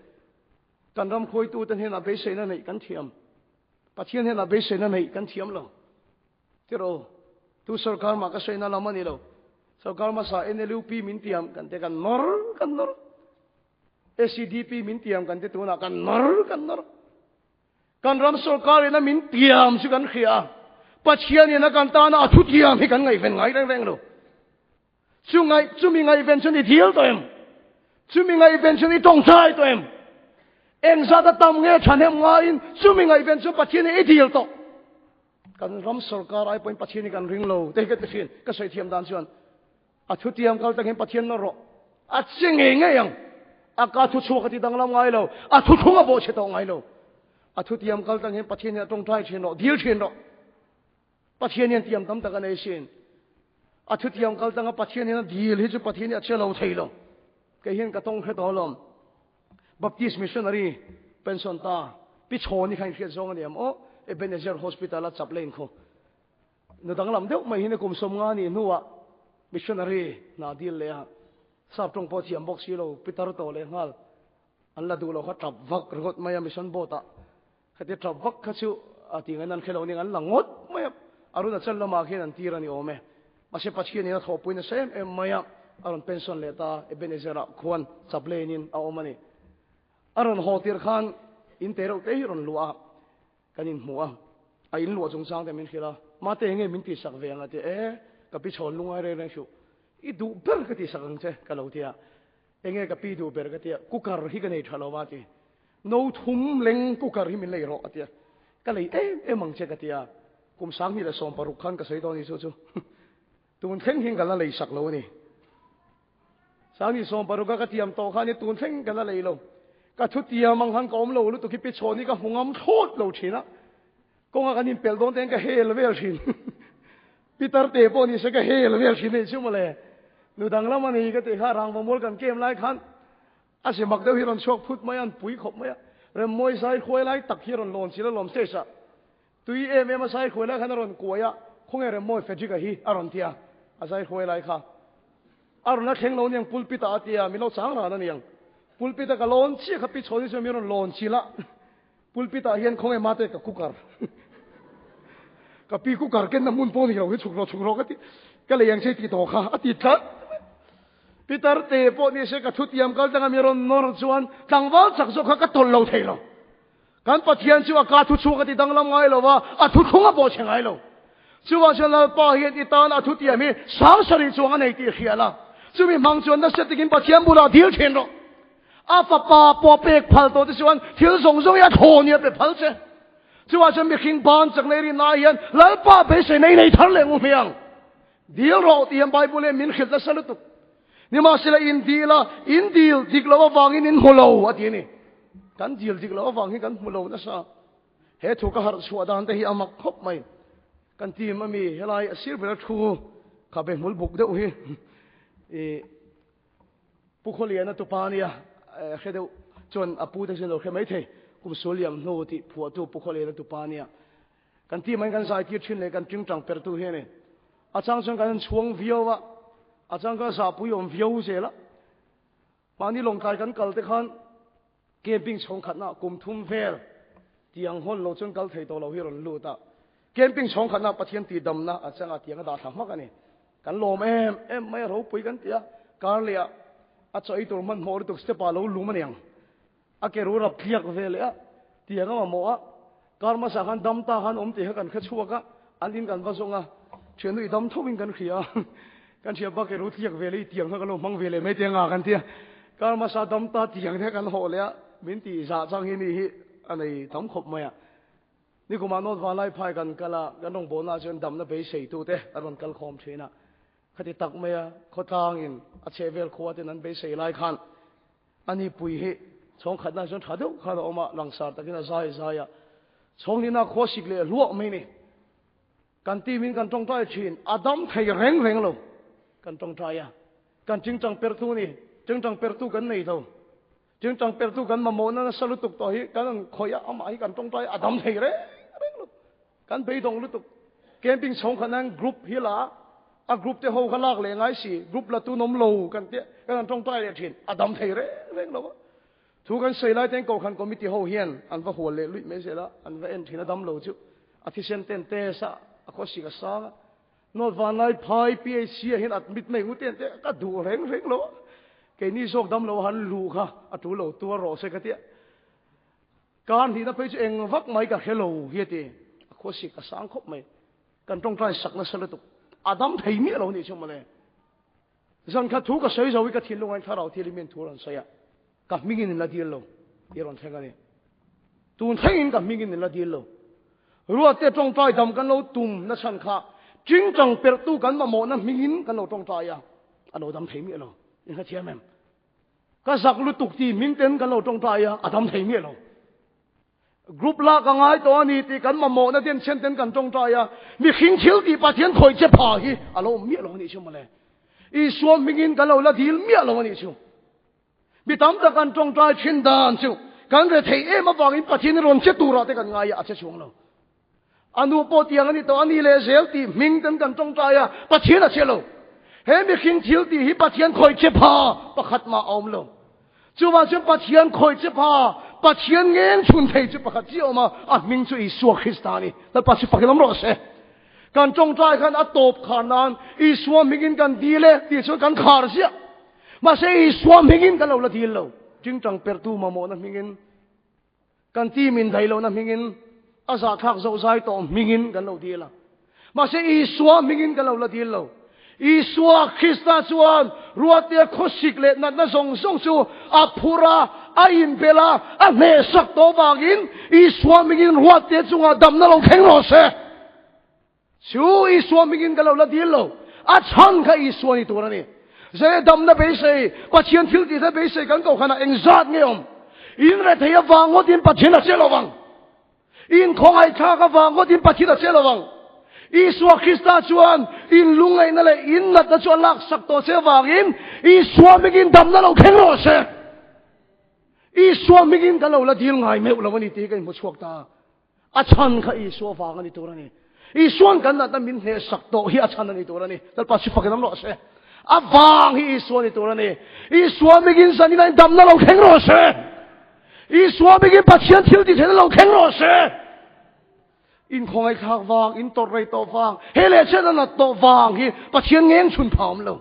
Kan ram khuaitute hnenah beiseina neih kan thiam. Pathian hnenah beiseina neih kan thiam lo. Tiraw, tu sorkar mah ka sawi na lam a ni lo. Sorkar hmasa NLUP min tiam kan te kan nawr kan nawr. SEDP min tiam kan te tunah kan nawr kan nawr. Kan ram sorkar in a min tiam chu kan hria a. Pathianin a kan tana a thutiam hi kan ngaihven ngai reng reng lo. Chu ngaih, chumi ngaihven chuan i dil tawh em? Chumi ngaihven chuan i tawngtai tawh em? Engzat a tam nge thahnem ngaiin chumi ngaihven chuan Pathian hi i dil tawh. Kan ram sorkar ai pawhin Pathian hi kan ring lo te hi ka ti thin. Ka sawi thiam dan chuan a thutiam kal takin Pathian na rawh a che ngei ngei ang. A ka thu chhuak a ti danglam ngai lo. A thu thlung a bawh chhe tawh ngai lo. A thutiam kal tang hian Pathian hi a tawngtai thin rawh, dil thin rawh. Pathian hian tiam tam tak a nei sin. A thutiam kal tanga Pathian hian a dil hi chu Pathian hi a che lo thei lo. Kei hian ka tawng hre tawh alawm. Baptist missionary pension ta Pi Chhawni kha inhriat zawng a ni am aw. Ebenezer Hospital a chaplain khaw. Nu danglam deuh mai hi kum 50 nih hnuah missionary hna dil leh a. Sap tawng pawh thiam bawk si lo, Peter tawh leh nghal. An la duh lo kha tap vak ringawt mai a mission board ah. Khati tap vak kha chu a ti ngain an hre lo ning an la ngawt mai a. Arunachal lamah khian an tir a ni awm e. Mahse Pathian in a thawhpui nasa em em mai a, a rawn pension leh ta Ebenezer ah khuan chaplain in a awm a ni. A rawn haw tir khan in te reuh te hi rawn luah a, kan inhmu a, a in luah chungchang te min hrilh a, Mate enge min tihsak ve ang a ti e, ka pi chhawn lungai reng reng suh, i duh ber ka tihsak ang che ka lo ti a. Enge ka pi duh ber ka tia, cooker hi ka nei tha lo a ti. No thum leng cooker hi min lei rawh a tia. Ka lei em em ang che ka tia. Kum 2016 khan ka sawi dawn ni chu chu. Tun thleng hian ka la lei sak lo a ni. 2016 a ka tiam tawh khan tun thleng ka la lei lo. Ka thu tiam ang khan ka awm lo lutuk hi pi chhawn hi ka hmu ngam thlawt lo thin a. Kawnga kan inpelh dawn te hian ka hel vel thin. Pitar te pawh ni se ka hel vel thin anih chu mawle. Nu danglam a ni ka tih kha rangva mual kan kem lai khan a si mak deuh hi rawn chhuak phut mai a, an pui khawp mai a. Remmawi zai hruai lai tak hi rawn lawn chil a lawm stage ah. Tui em em a zai hruai lai khan a rawn kuai a, khawnge Remmawi Frederick-a hi a rawn ti a, a zai hruai lai kha. A rawn la thleng lo aniang pulpit ah a ti a, min lo chang ran aniang. Pulpit a ka lawn chiah kha pi chhawn hi chuan min rawn lawn chil a. Pulpit ah hian khawnge mate ka cooker ka pi cooker kenna hmun pawh ni lo hi chhuk rawh chhuk rawh ka ti ka lei ang che ti tawh kha a ti tlat Peter te pawh ni se ka thu tiam kal tanga mi rawn nawr chuan tlangval chak zawk kha ka tawlh lo thei lo kan Pathian chu a ka thu chhuak a ti danglam ngai lo va a thu thlung a pawh chhe ngai lo chuvang chuan Lalpa hian i tan a thu tiam hi 70 chuang a nei tih hria la chumi hmang chuan nasa takin Pathian bulah dil thin rawh A fapa pawh pek phal tawh te chuan thil zawng zawng hi a thaw nia pe phal che. Chuvah chuan mihring ban chak nei rinna hian Lalpa beisei nei nei thar leh ngu hmiang. Dil rawh tih hian Bible hian min hrilh nasa lutuk. Nimahsela in dil a, in dil dik loh avangin in hmu lo a ti a ni. Kan dil dik loh avang hi kan hmu lo nasa. He thu ka harh chhuah dan te hi a mak khawp mai. Kan team ami helai a sir ber a thu khabe hmul buk deuh hi i Pu Khawliana tupa ania hre deuh chuan a pu te chuan lo hre mai thei. Kum sul liam hnu tih phuahtu Pu Khawliana tupa ania. Kan team ah kan zai tir thin leh kan tingtang pertu hi a ni. A chang chuan kan han chhuang viau a, a chang chuan zahpui awm viau zel a. Mahni lawngtlai kan kal te khan Camping chhawng khatna kum thum vel tiang hawn lo chuan kal thei tawh lo hi rawn lut a. Camping chhawng khatna Pathian tihdamna a changa tiang a dah thla hmak a ni. Kan lawm em em mai a ropui kan ti a. Kar leh ah a chaw ei tur hmanhmawh lutuk step ah lo lum a niang. A ke ru rap thliak ve leh a tiang a mamawh a. Kar hmasa khan dam ta khan awm tih kha kan hre chhuak a, an in kan va zawng a. Thiannu i dam tho in kan hria a, kan hria bak ru tliak ve leh i tiang kha kan lo hmang ve leh mai te anga kan ti a. Kar hmasa dam ta tiang te kan hawh leh a, min tih zah chang hi ni hi a nei tam khawp mai a. Nikumah North Vanlaiphai kan kal a, kan rawngbawlnaah chuan damna beiseitu te an rawn kal khawm thin a. Khati tak mai a, khawtlangin a chhehvel khua ten an beisei lai khan Ani pui hi chhawng khatna chuan tha deuh khan a awm a, langsar takin a zai zai a. Chhawng nihna khua sik leh hluah mai ni. Kan team in kan tawngtai thin, a dam thei reng reng lo. Kan tawngtai a, kan tingtang pertu ni, tingtang pertu kan nei lo. Tingtang pertu kan mamawhna nasa lutuk tawh hi kan an khawih a, amah hi kan tawngtai a dam thei reng reng lo. Kan beidawng lutuk. Camping chhawng khat nan group hi la a group te ho kha lak leh ngai si group la tu nawm lo kan tia kan han tawngtai leh thin a dam thei reng reng lo a. Thu kan sawi lai ten kohhran committee ho hian an va hual leh luih mai zel a, an va en thin a dam lo chu a thisen ten test a, a khawsik a sang a. North Vanlai Phai PHC ah hian admit mai ngut en te ka duh reng reng lo a. Keini zawk dam lo han luh kha a tul lo tuar rawh se ka tia. Kar hnihna phei chu eng vak mai ka hre lo hi a ti. A khawsik a sang khawp mai. Kan tawngtai sak nasa lutuk. A dam thei miah lo nih chu mawle. Zan khat thu ka sawi zo i ka thinlung ain thlarau thil i min thu rawn sawi a. Ka hmingin in la dil lo tih rawn thleng a ni. Tun thlengin ka hmingin in la dil lo. Ruatte tawngtai dam kan lo tum na chhan kha tingtang perhtu kan mamawhna hmingin kan lo tawngtai a, a lo dam thei miah lo. In hrethiam em? Ka zak lutuk tih hming ten kan lo tawngtai a, a dam thei miah lo. Group lak a ngai tawh a ni tih kan mamawhna den chen ten kan tawngtai a, mihring thil tih Pathian khawih che pha hi a lo awm miah lo a nih chu mawle. Isua hmingin kan lo la dil miah lo a nih chu. Mi tam tak kan tawngtai thin dan chu kan re thei em avangin Pathian hi rawn che turah te kan ngai a, a che chuang lo. A nu pawh tiang a ni tawh a ni leh zel tih hming ten kan tawngtai a, Pathian a che lo. He mihring thil tih hi Pathian khawih che pha pakhat mah a awm lo. Chuvang chuan Pathian khawih che pha, Pathian ngeng chhun thei chu pakhat chiah a awm a, a hming chu Isua Krista a ni. Lalpa chu fakin awm rawh se. Kan tawngtai khan a tawp khar nan Isua hmingin kan dil e tih chuan kan khar ziah. Mahse Isua hmingin kan lo la dil lo. Tingtang perhtu mamawhna hmingin Kan team in daih lohna hmingin a zahthlak zoh zai tawh hmingin kan lo dil a. Mahse Isua hmingin kan lo la dil lo. Isua Krista chuan ruatia khawsik leh natna zawng zawng chu a phur a, a inbel a, a hnehsak tawh vangin Isua hmingin ruatia chungah damna lo thleng rawh se. Chu Isua hmingin ka lo la dil lo. A chhan kha Isua ni tur a ni. Zai damna beisei, Pathian thil tihna beisei kan kohhranah engzat nge awm? In rethei avang ngawtin Pathian a che lo vang. In khawngaihthlak avang ngawtin Pathian a che lo vang. Isua Krista chuan in lungngaihna leh in natna chu a laksak tawh che avangin Isua hmingin damna lo thleng rawh se. Isua hmingin ka lo la dil ngai meuh lo a ni tih ka inhmu chhuak ta. A chhan kha Isua vang a ni tur a ni. Isuan kan natna min hnehsak tawh hi a chhan a ni tur a ni. Lalpa chu fakin awm rawh se. A vang hi Isua ni tur a ni. Isua mingin zanin a damna lo thleng rawh se. Isua mingin Pathian thil ti theihna lo thleng rawh se. In khawngaihthlak vang, in tawrh rei tawh vang, he leh chen a nat tawh vang hi Pathian ngeng chhun pha awm lo.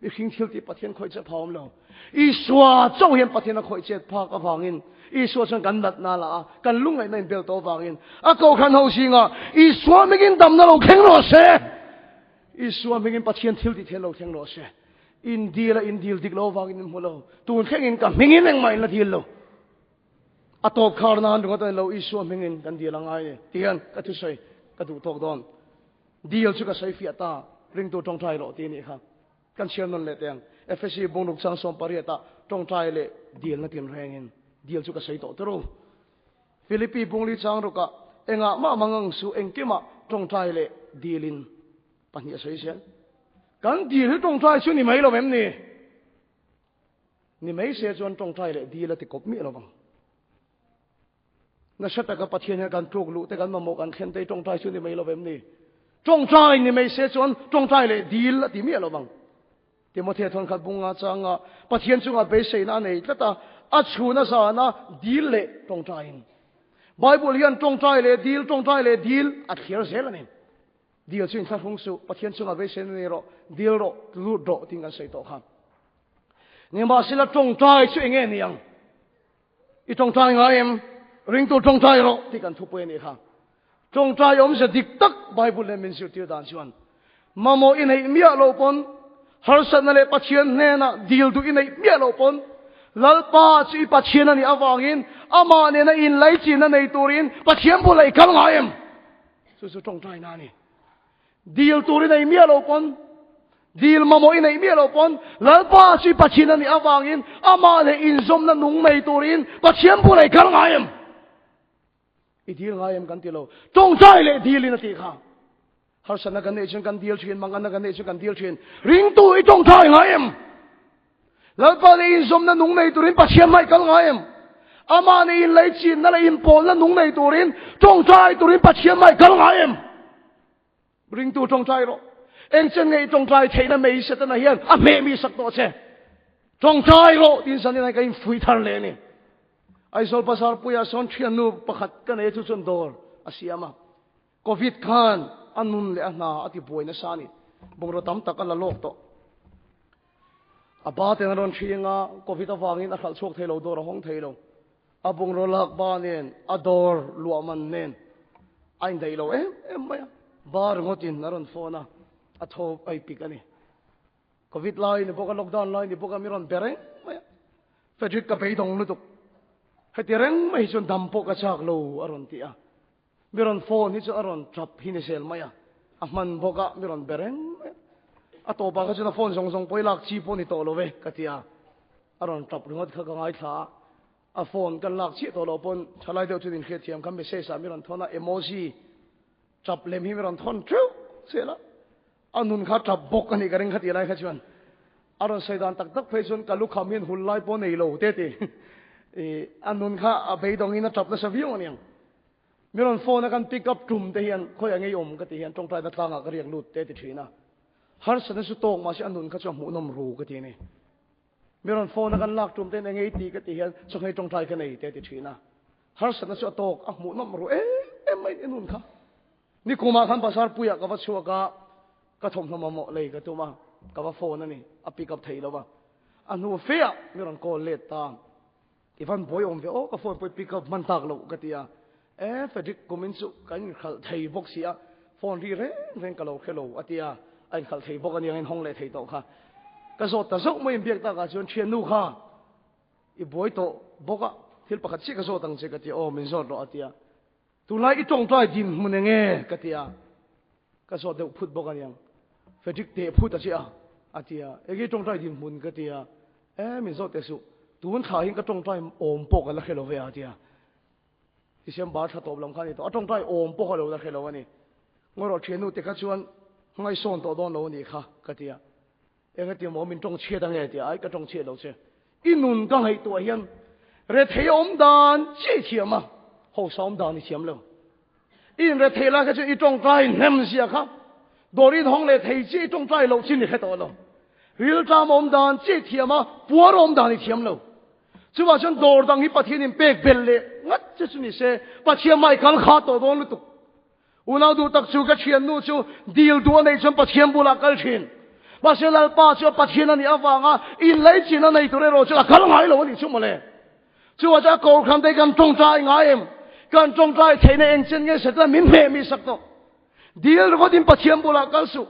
Mihring thil tih Pathian khawih chet phak awm lo. Isua chauh hian Pathian a khawih chet phak avangin Isua chuan kan natna la a, kan lungngaihna in bel tawh avangin a kohhran ho zingah Isua hmingin damna lo thleng rawh se. Isua hmingin Pathian thil tih theih lo thleng rawh se. In dil a in dil dik lo avangin in hmu lo. Tun thlengin ka hmingin engmah in la dil lo. A tawp khar nan ringawt a ni lo, Isua hmingin kan dil a ngai ni. Tihian ka thusawi ka duh tawk dawn. Dil chu ka sawi fiah ta, ringtu tawngtai rawh ti anih kha. Kan chhiar nawn leh teh ang. Efesi bungruk chang 18 ah tawngtai leh dilna tinrengin dil chu ka sawi tawh turu. Philippi bungli chang rukah engah mah mangang suh engkimah tawngtai leh dilin pahnih a sawi zel. Kan dil hi tawngtai chu ni mai lo em ni? Ni mai se chuan tawngtai leh dil a ti kawp miah lovang. Nasa taka Pathian hian kan tluk luh te kan mamawh kan thlen te hi tawngtai chu ni mai lo em ni? Tawngtai ni mai se chuan tawngtai leh dil a ti miah lovang. Timothea thawnkhat bunga changa Pathian chunga beiseina a nei tlat a, a chhuna zana dil leh tawngtaiin. Bible hian tawngtai leh dil, tawngtai leh dil a thliar zel a ni. Dil chu inthlahrung suh, Pathian chunga beiseina nei rawh, dil rawh, lut rawh tiin kan sawi tawh kha. Nimahsela tawngtai chu enge ni ang? I tawngtai ngai em? Ringtu tawngtai rawh tih kan thupui a nih kha. Tawngtai awmzia dik tak Bible nen min zirtir dan chuan mamawh i neih miah loh pawn, harsatna leh Pathian hnenah dil duh i neih miah loh pawn, Lalpa chu i Pathian a nih avangin amah nena inlaichinna nei turin Pathian bulah i kal ngai em? Chu chu tawngtaina a ni. Dil tur i nei miah lo pawn, dil mamawh i neih miah lo pawn, Lalpa chu i Pathian a nih avangin amah leh inzawmna nung nei turin Pathian bulah i kal ngai em? I dil ngai em kan ti lo. Tawngtai leh dilin a tih kha. Harsatna kan neih chuan kan dil thin, manganna kan neih chuan kan dil thin. Ringtu i tawngtai ngai em? Lalpa leh inzawmna nung nei turin Pathian hmai kal ngai em? Amah nih inleichinna leh inpawlna nung nei turin tawngtai turin Pathian hmai kal ngai em? Ringtu tawngtai rawh. Eng chen nge i tawngtai theihna mei Setana hian a hmeh mi sak tawh che. Tawngtai rawh tiin zanin ka infuih thar leh a ni. Aizawl Bazar puiah sawn thiannu pakhat ka nei chu chuan dawr a siam a. Covid khan a nun leh a hna a ti buai nasa a ni. Bungraw tam tak a la lawk tawh. A ba ten a rawn ṭhing a, Covid avangin a hralh chhuak thei lo, dawr a hawng thei lo. A bungraw lak ba nen, a dawr luah man nen a indaih lo em em mai a. Bar ringawtin a rawn phone a, a thaw a ipik a ni. Covid lai ni bawk a, lockdown lai ni bawk a, mi rawn be reng mai a. Frederick ka beidawng lutuk. Heti reng mai hi chuan dam pawh ka chak lo a rawn ti a. Mi rawn phone hi chu a rawn tap hi ni zel mai a. A hman bawk a, mi rawn be reng mai a. A tawpah kha chuan a phone zawng zawng pawh i lak chi pawh ni tawh lo ve ka ti a. A rawn tap ringawt kha ka ngaithla a. A phone kan lak chiah tawh loh pawn thalai deuh chuan inhriatthiam kha message ah mi rawn thawn a, emoji tap lem hi mi rawn thawn teuh zel a. A nun kha tap bawk a nih ka ring kha tih lai kha chuan a rawn sawi dan tak tak phei chuan ka lukham hian hul lai pawh nei lo te ti. A nun kha a beidawngin a tap nasa viau a niang. Mi rawn phone a kan pick up tum te hian khawiah ngei awm ka ti hian tawngtaina tlangah ka riak lut te ti thin a. Harsatna chu tawk mahse a nun kha chu a hmuhnawm ru ka ti a ni. Mi rawn phone a kan lak tum ten enge i ti ka ti hian chawhmeh tawngtai ka nei te ti thin a. Harsatna chu a tawk a hmuhnawm ru em em mai i nun kha. Nikumah khan bazar puiah ka va chhuak a, ka thawmhnaw mamawh lei ka tum a, ka va phone a ni, a pick up thei lo va. A hnu feah mi rawn call let ta. I van buai awm ve aw, ka phone pawh i pick up hman tak loh ka ti a. E Frederick kumin chu kan inkhalh thei bawk si a, phone ri reng reng ka lo hre lo a ti a, a inkhalh thei bawk a nia, a inhawng leh thei tawh kha. Ka zawt ta zauh mai inbiak takah chuan thiannu kha i buai tawh bawk a, thil pakhat chiah ka zawt ang che ka ti a, aw min zawt rawh a ti a. Tunlai i tawngtai dinhmun eng nge? ka ti a, ka zawt deuh phut bawk a niang. Frederick teh phut a che a, a ti a, enge i tawngtai dinhmun? ka ti a, e min zawt teh suh, tun thla hian ka tawngtai awm pawh ka la hre lo ve a, a ti a. December thla tawp lam kha a ni tawh, a tawngtai awm pawh ka lo la hre lo a ni. Ngawi rawh thiannu te kha chuan ngaihsawn tawh dawn lo a nih kha, ka ti a. Engati maw min tawng chhiat ange tia ai ka tawng chhiat lo che. I nun ka ngaihtuah hian rethei awm dan chi i thiam a, hausa awm dan i thiam lo. I inrethei lai kha chu i tawngtai hnem zia kha dawr inhawng leh thei chi i tawngtai loh chin i hre tawh lo. Rilṭam awm dan chi i thiam a, puar awm dan i thiam lo. Chuvah chuan dawr dang hi Pathian in pek belh leh ngat che chu ni se, Pathian hmai kal kha tawh dawn lutuk. Unau duh tak chu ka thiannu chu dil duh a neih chuan Pathian bulah kal thin. Mahse Lalpa chu a Pathian a nih avanga inlaichin a nei tur erawh chu a kal ngai lo a nih chu mawle. Chuvah chuan a kohhran te kan tawngtai ngai em? Kan tawngtai theihna eng chen nge Setana min hmeh mi sak tawh. Dil ringawtin Pathian bulah kal suh.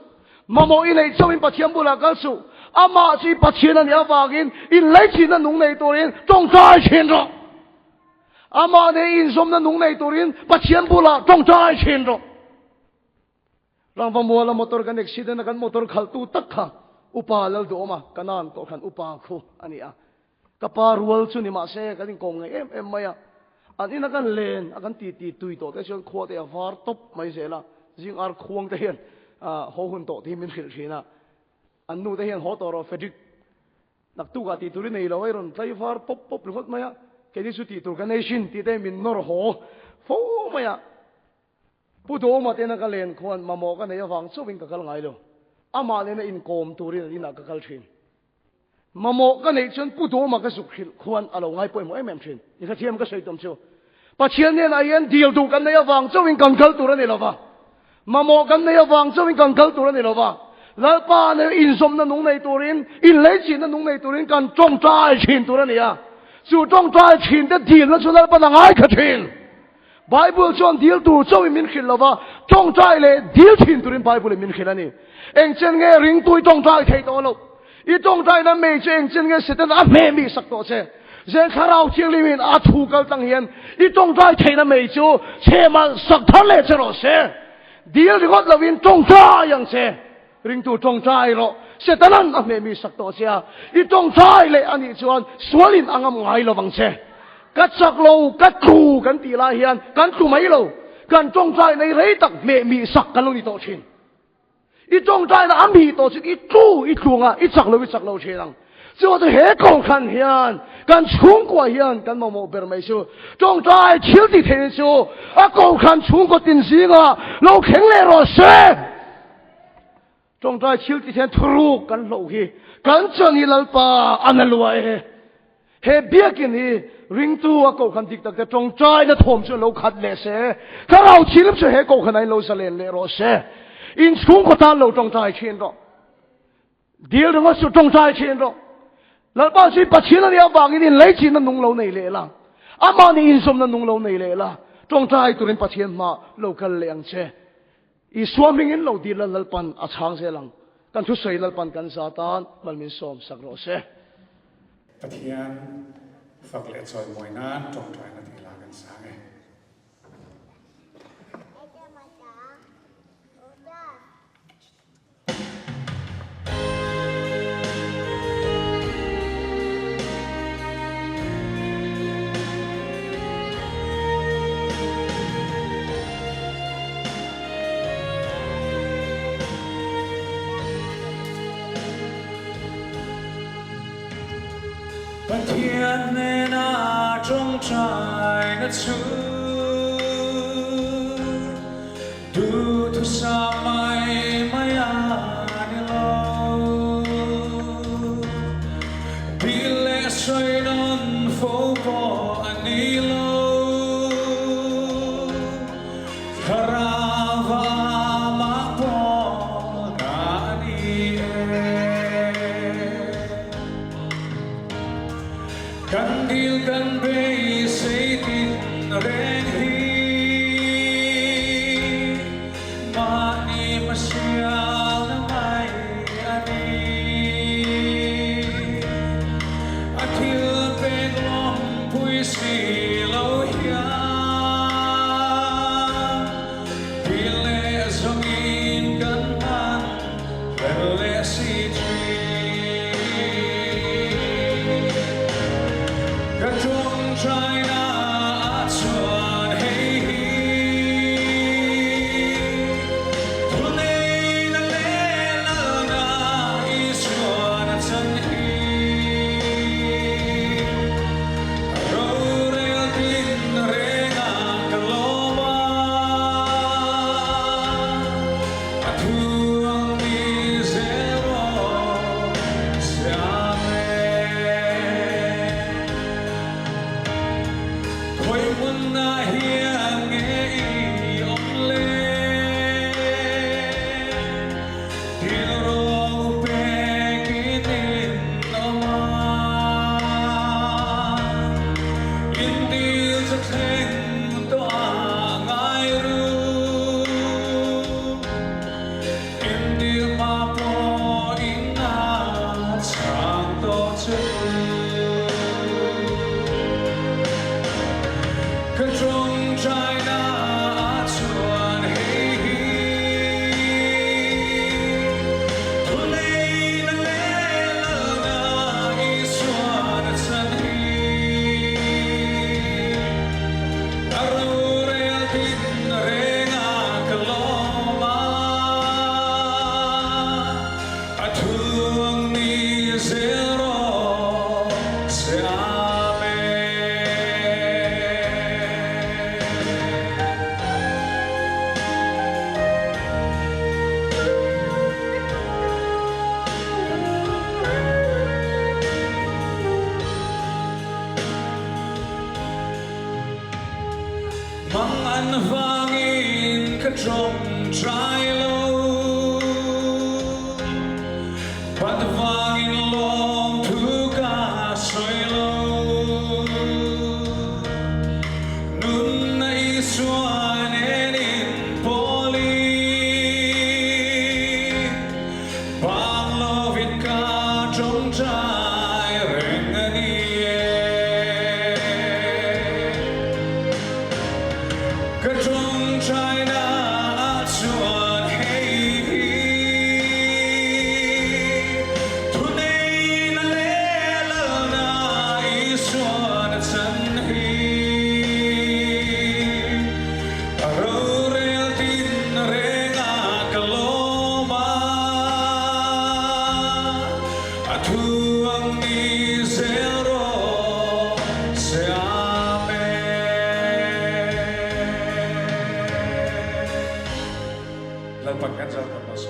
Mamawh i neih chauhin Pathian bulah kal suh. Amah chu i Pathian a nih avangin inlaichinna nung nei turin tawngtai thin rawh. Amah nen inzawmna nung nei turin Pathian bulah tawngtai thin rawh. Rangva muala motor kan accident a kan motor khalhtu tak kha upa Lalduhawma Kanan kohhran upa khu a ni a. Ka pa rual chu ni mahse kan inkawm ngei em em mai a. An ina kan len a kan titi tui tawh te chuan khua te a var tawp mai zel a. Zing ar khuang te hian haw hun tawh te hi min hrilh thin a. An nu te hian haw tawh rawh Frederick Naktukah tih tur i nei lo a, i rawn tlai var pawp pawp ringawt mai a, keini chu tih tur ka nei hrin tih te min nawr haw fo mai a. Pu Dawma tena ka len khuan mamawh ka nei avang chauhin ka kal ngai lo, amah nena inkawm turin an inah ka kal thin. Mamawh ka neih chuan Pu Dawma ka zuk hrilh khuan a lo ngai pawimawh em em thin. Ni kha thiam ka sawi tum chu. Pathian hnenah hian dil duh kan nei avang chauhin kan kal tur a ni lo va. Mamawh kan nei avang chauhin kan kal tur a ni lo va. Lalpa nen inzawmna nung nei turin, inleichihna nung nei turin kan tawngtai thin tur a ni a. Chu tawngtai thin te dilna chu Lalpan a ngaithla thin. Bible chuan dil tur chauhin min hrilh lo va, tawngtai leh dil thin turin Bible in min hrilh a ni. Engchen nge ringtu i tawngtai thei tawh lo? I tawngtaina mei chu engchen nge Satan a hmeh mi sak tawh che? Zen Thlarau Thianghlimin a thu kal tlang hian i tawngtai theihna mei chu chhemal sak thar leh che rawh se. Dil ringawt lovin tawngtai ang che. Ringtu tawngtai rawh. Satanan a hmeh mi sak tawh che a, i tawngtai leh a nih chuan sualin a ngam ngai lo vang che. Ka chak lo, ka tlu kan tih lai hian kan tlu mai lo. Kan tawngtai nei rei tak hmeh mi sak kan lo ni tawh thin. I tawngtaina a mi tawh chu i tlu i tlung a, i chak lo i chak lo thin ang. Chuan chu he kohhran hian kan chhungkua hian kan mamawh ber mai chu tawngtai thil ti thei chu a kohhran chhungkaw tin zinga lo thleng leh rawh se. Tawngtai thil ti hian thuruk kan hloh hi kan chan hi Lalpa a na lua e. He biakin hi ringtu a kohhran dik tak te tawngtaina thawm chu lo khat leh se, thlarau thilim chu he kohhran ah in lo zalen leh rawh se. In chhungkaw tan lo tawngtai thin rawh. Dil ringawt chu tawngtai thin rawh. Lalpa chu Pathian a nih avangin in leichinna nung lo nei leh la. Amah nih inzawmna nung lo nei leh la. Tawngtai turin Pathian hma lo kal leh ang che. Isua hmingin lo dil la Lalpan a chhang zel ang. Kan thusawi Lalpan kan za tan mal min sawm sak rawh se. Pathian fak leh chawimawi nan tawngtaina tih la kan sang e. Pathian hnena tawngtaina chu Duhthusam mai mai a ni lo. Dil leh sawi nawn fo pawh a ni lo. Thlarau amah pawh na a ni e. Kan dil kan beisei tin reng hi mahni hmasialna mai a ni. A thil pek lawmpui si lo hian dil leh zawngin kan hman hlel leh si thin. Ka tawngtaina ah chuan hei hi thuneina leh lalna Isuan a chan hi. Rorel tin renga ka lawm a, a thu ang ni zel rawh se Amen. Khawi hmunah hian nge i awm le? Thil rawng pekin in awm a, in dil chu thleng tawh a ngai ru. In dil hma pawh in a chhang tawh che u. Ka tawngtaina ah chuan hei hi thuneina leh lalna Isuan a chan hi. A rorel tin renga ka lawm a, a thu ang ni zel rawh se Amen. Mang an vangin ka tawngtai lo, Pat vangin lawmthu ka sawi lo. Nun na Isua nen in pawlin, Bang lovin ka tawngtai reng a ni e. Ka tawngtaina ah chuan hei hi thuneina leh lalna Isuan a chan hi. A rorel tin renga ka lawm a, a thu ang ni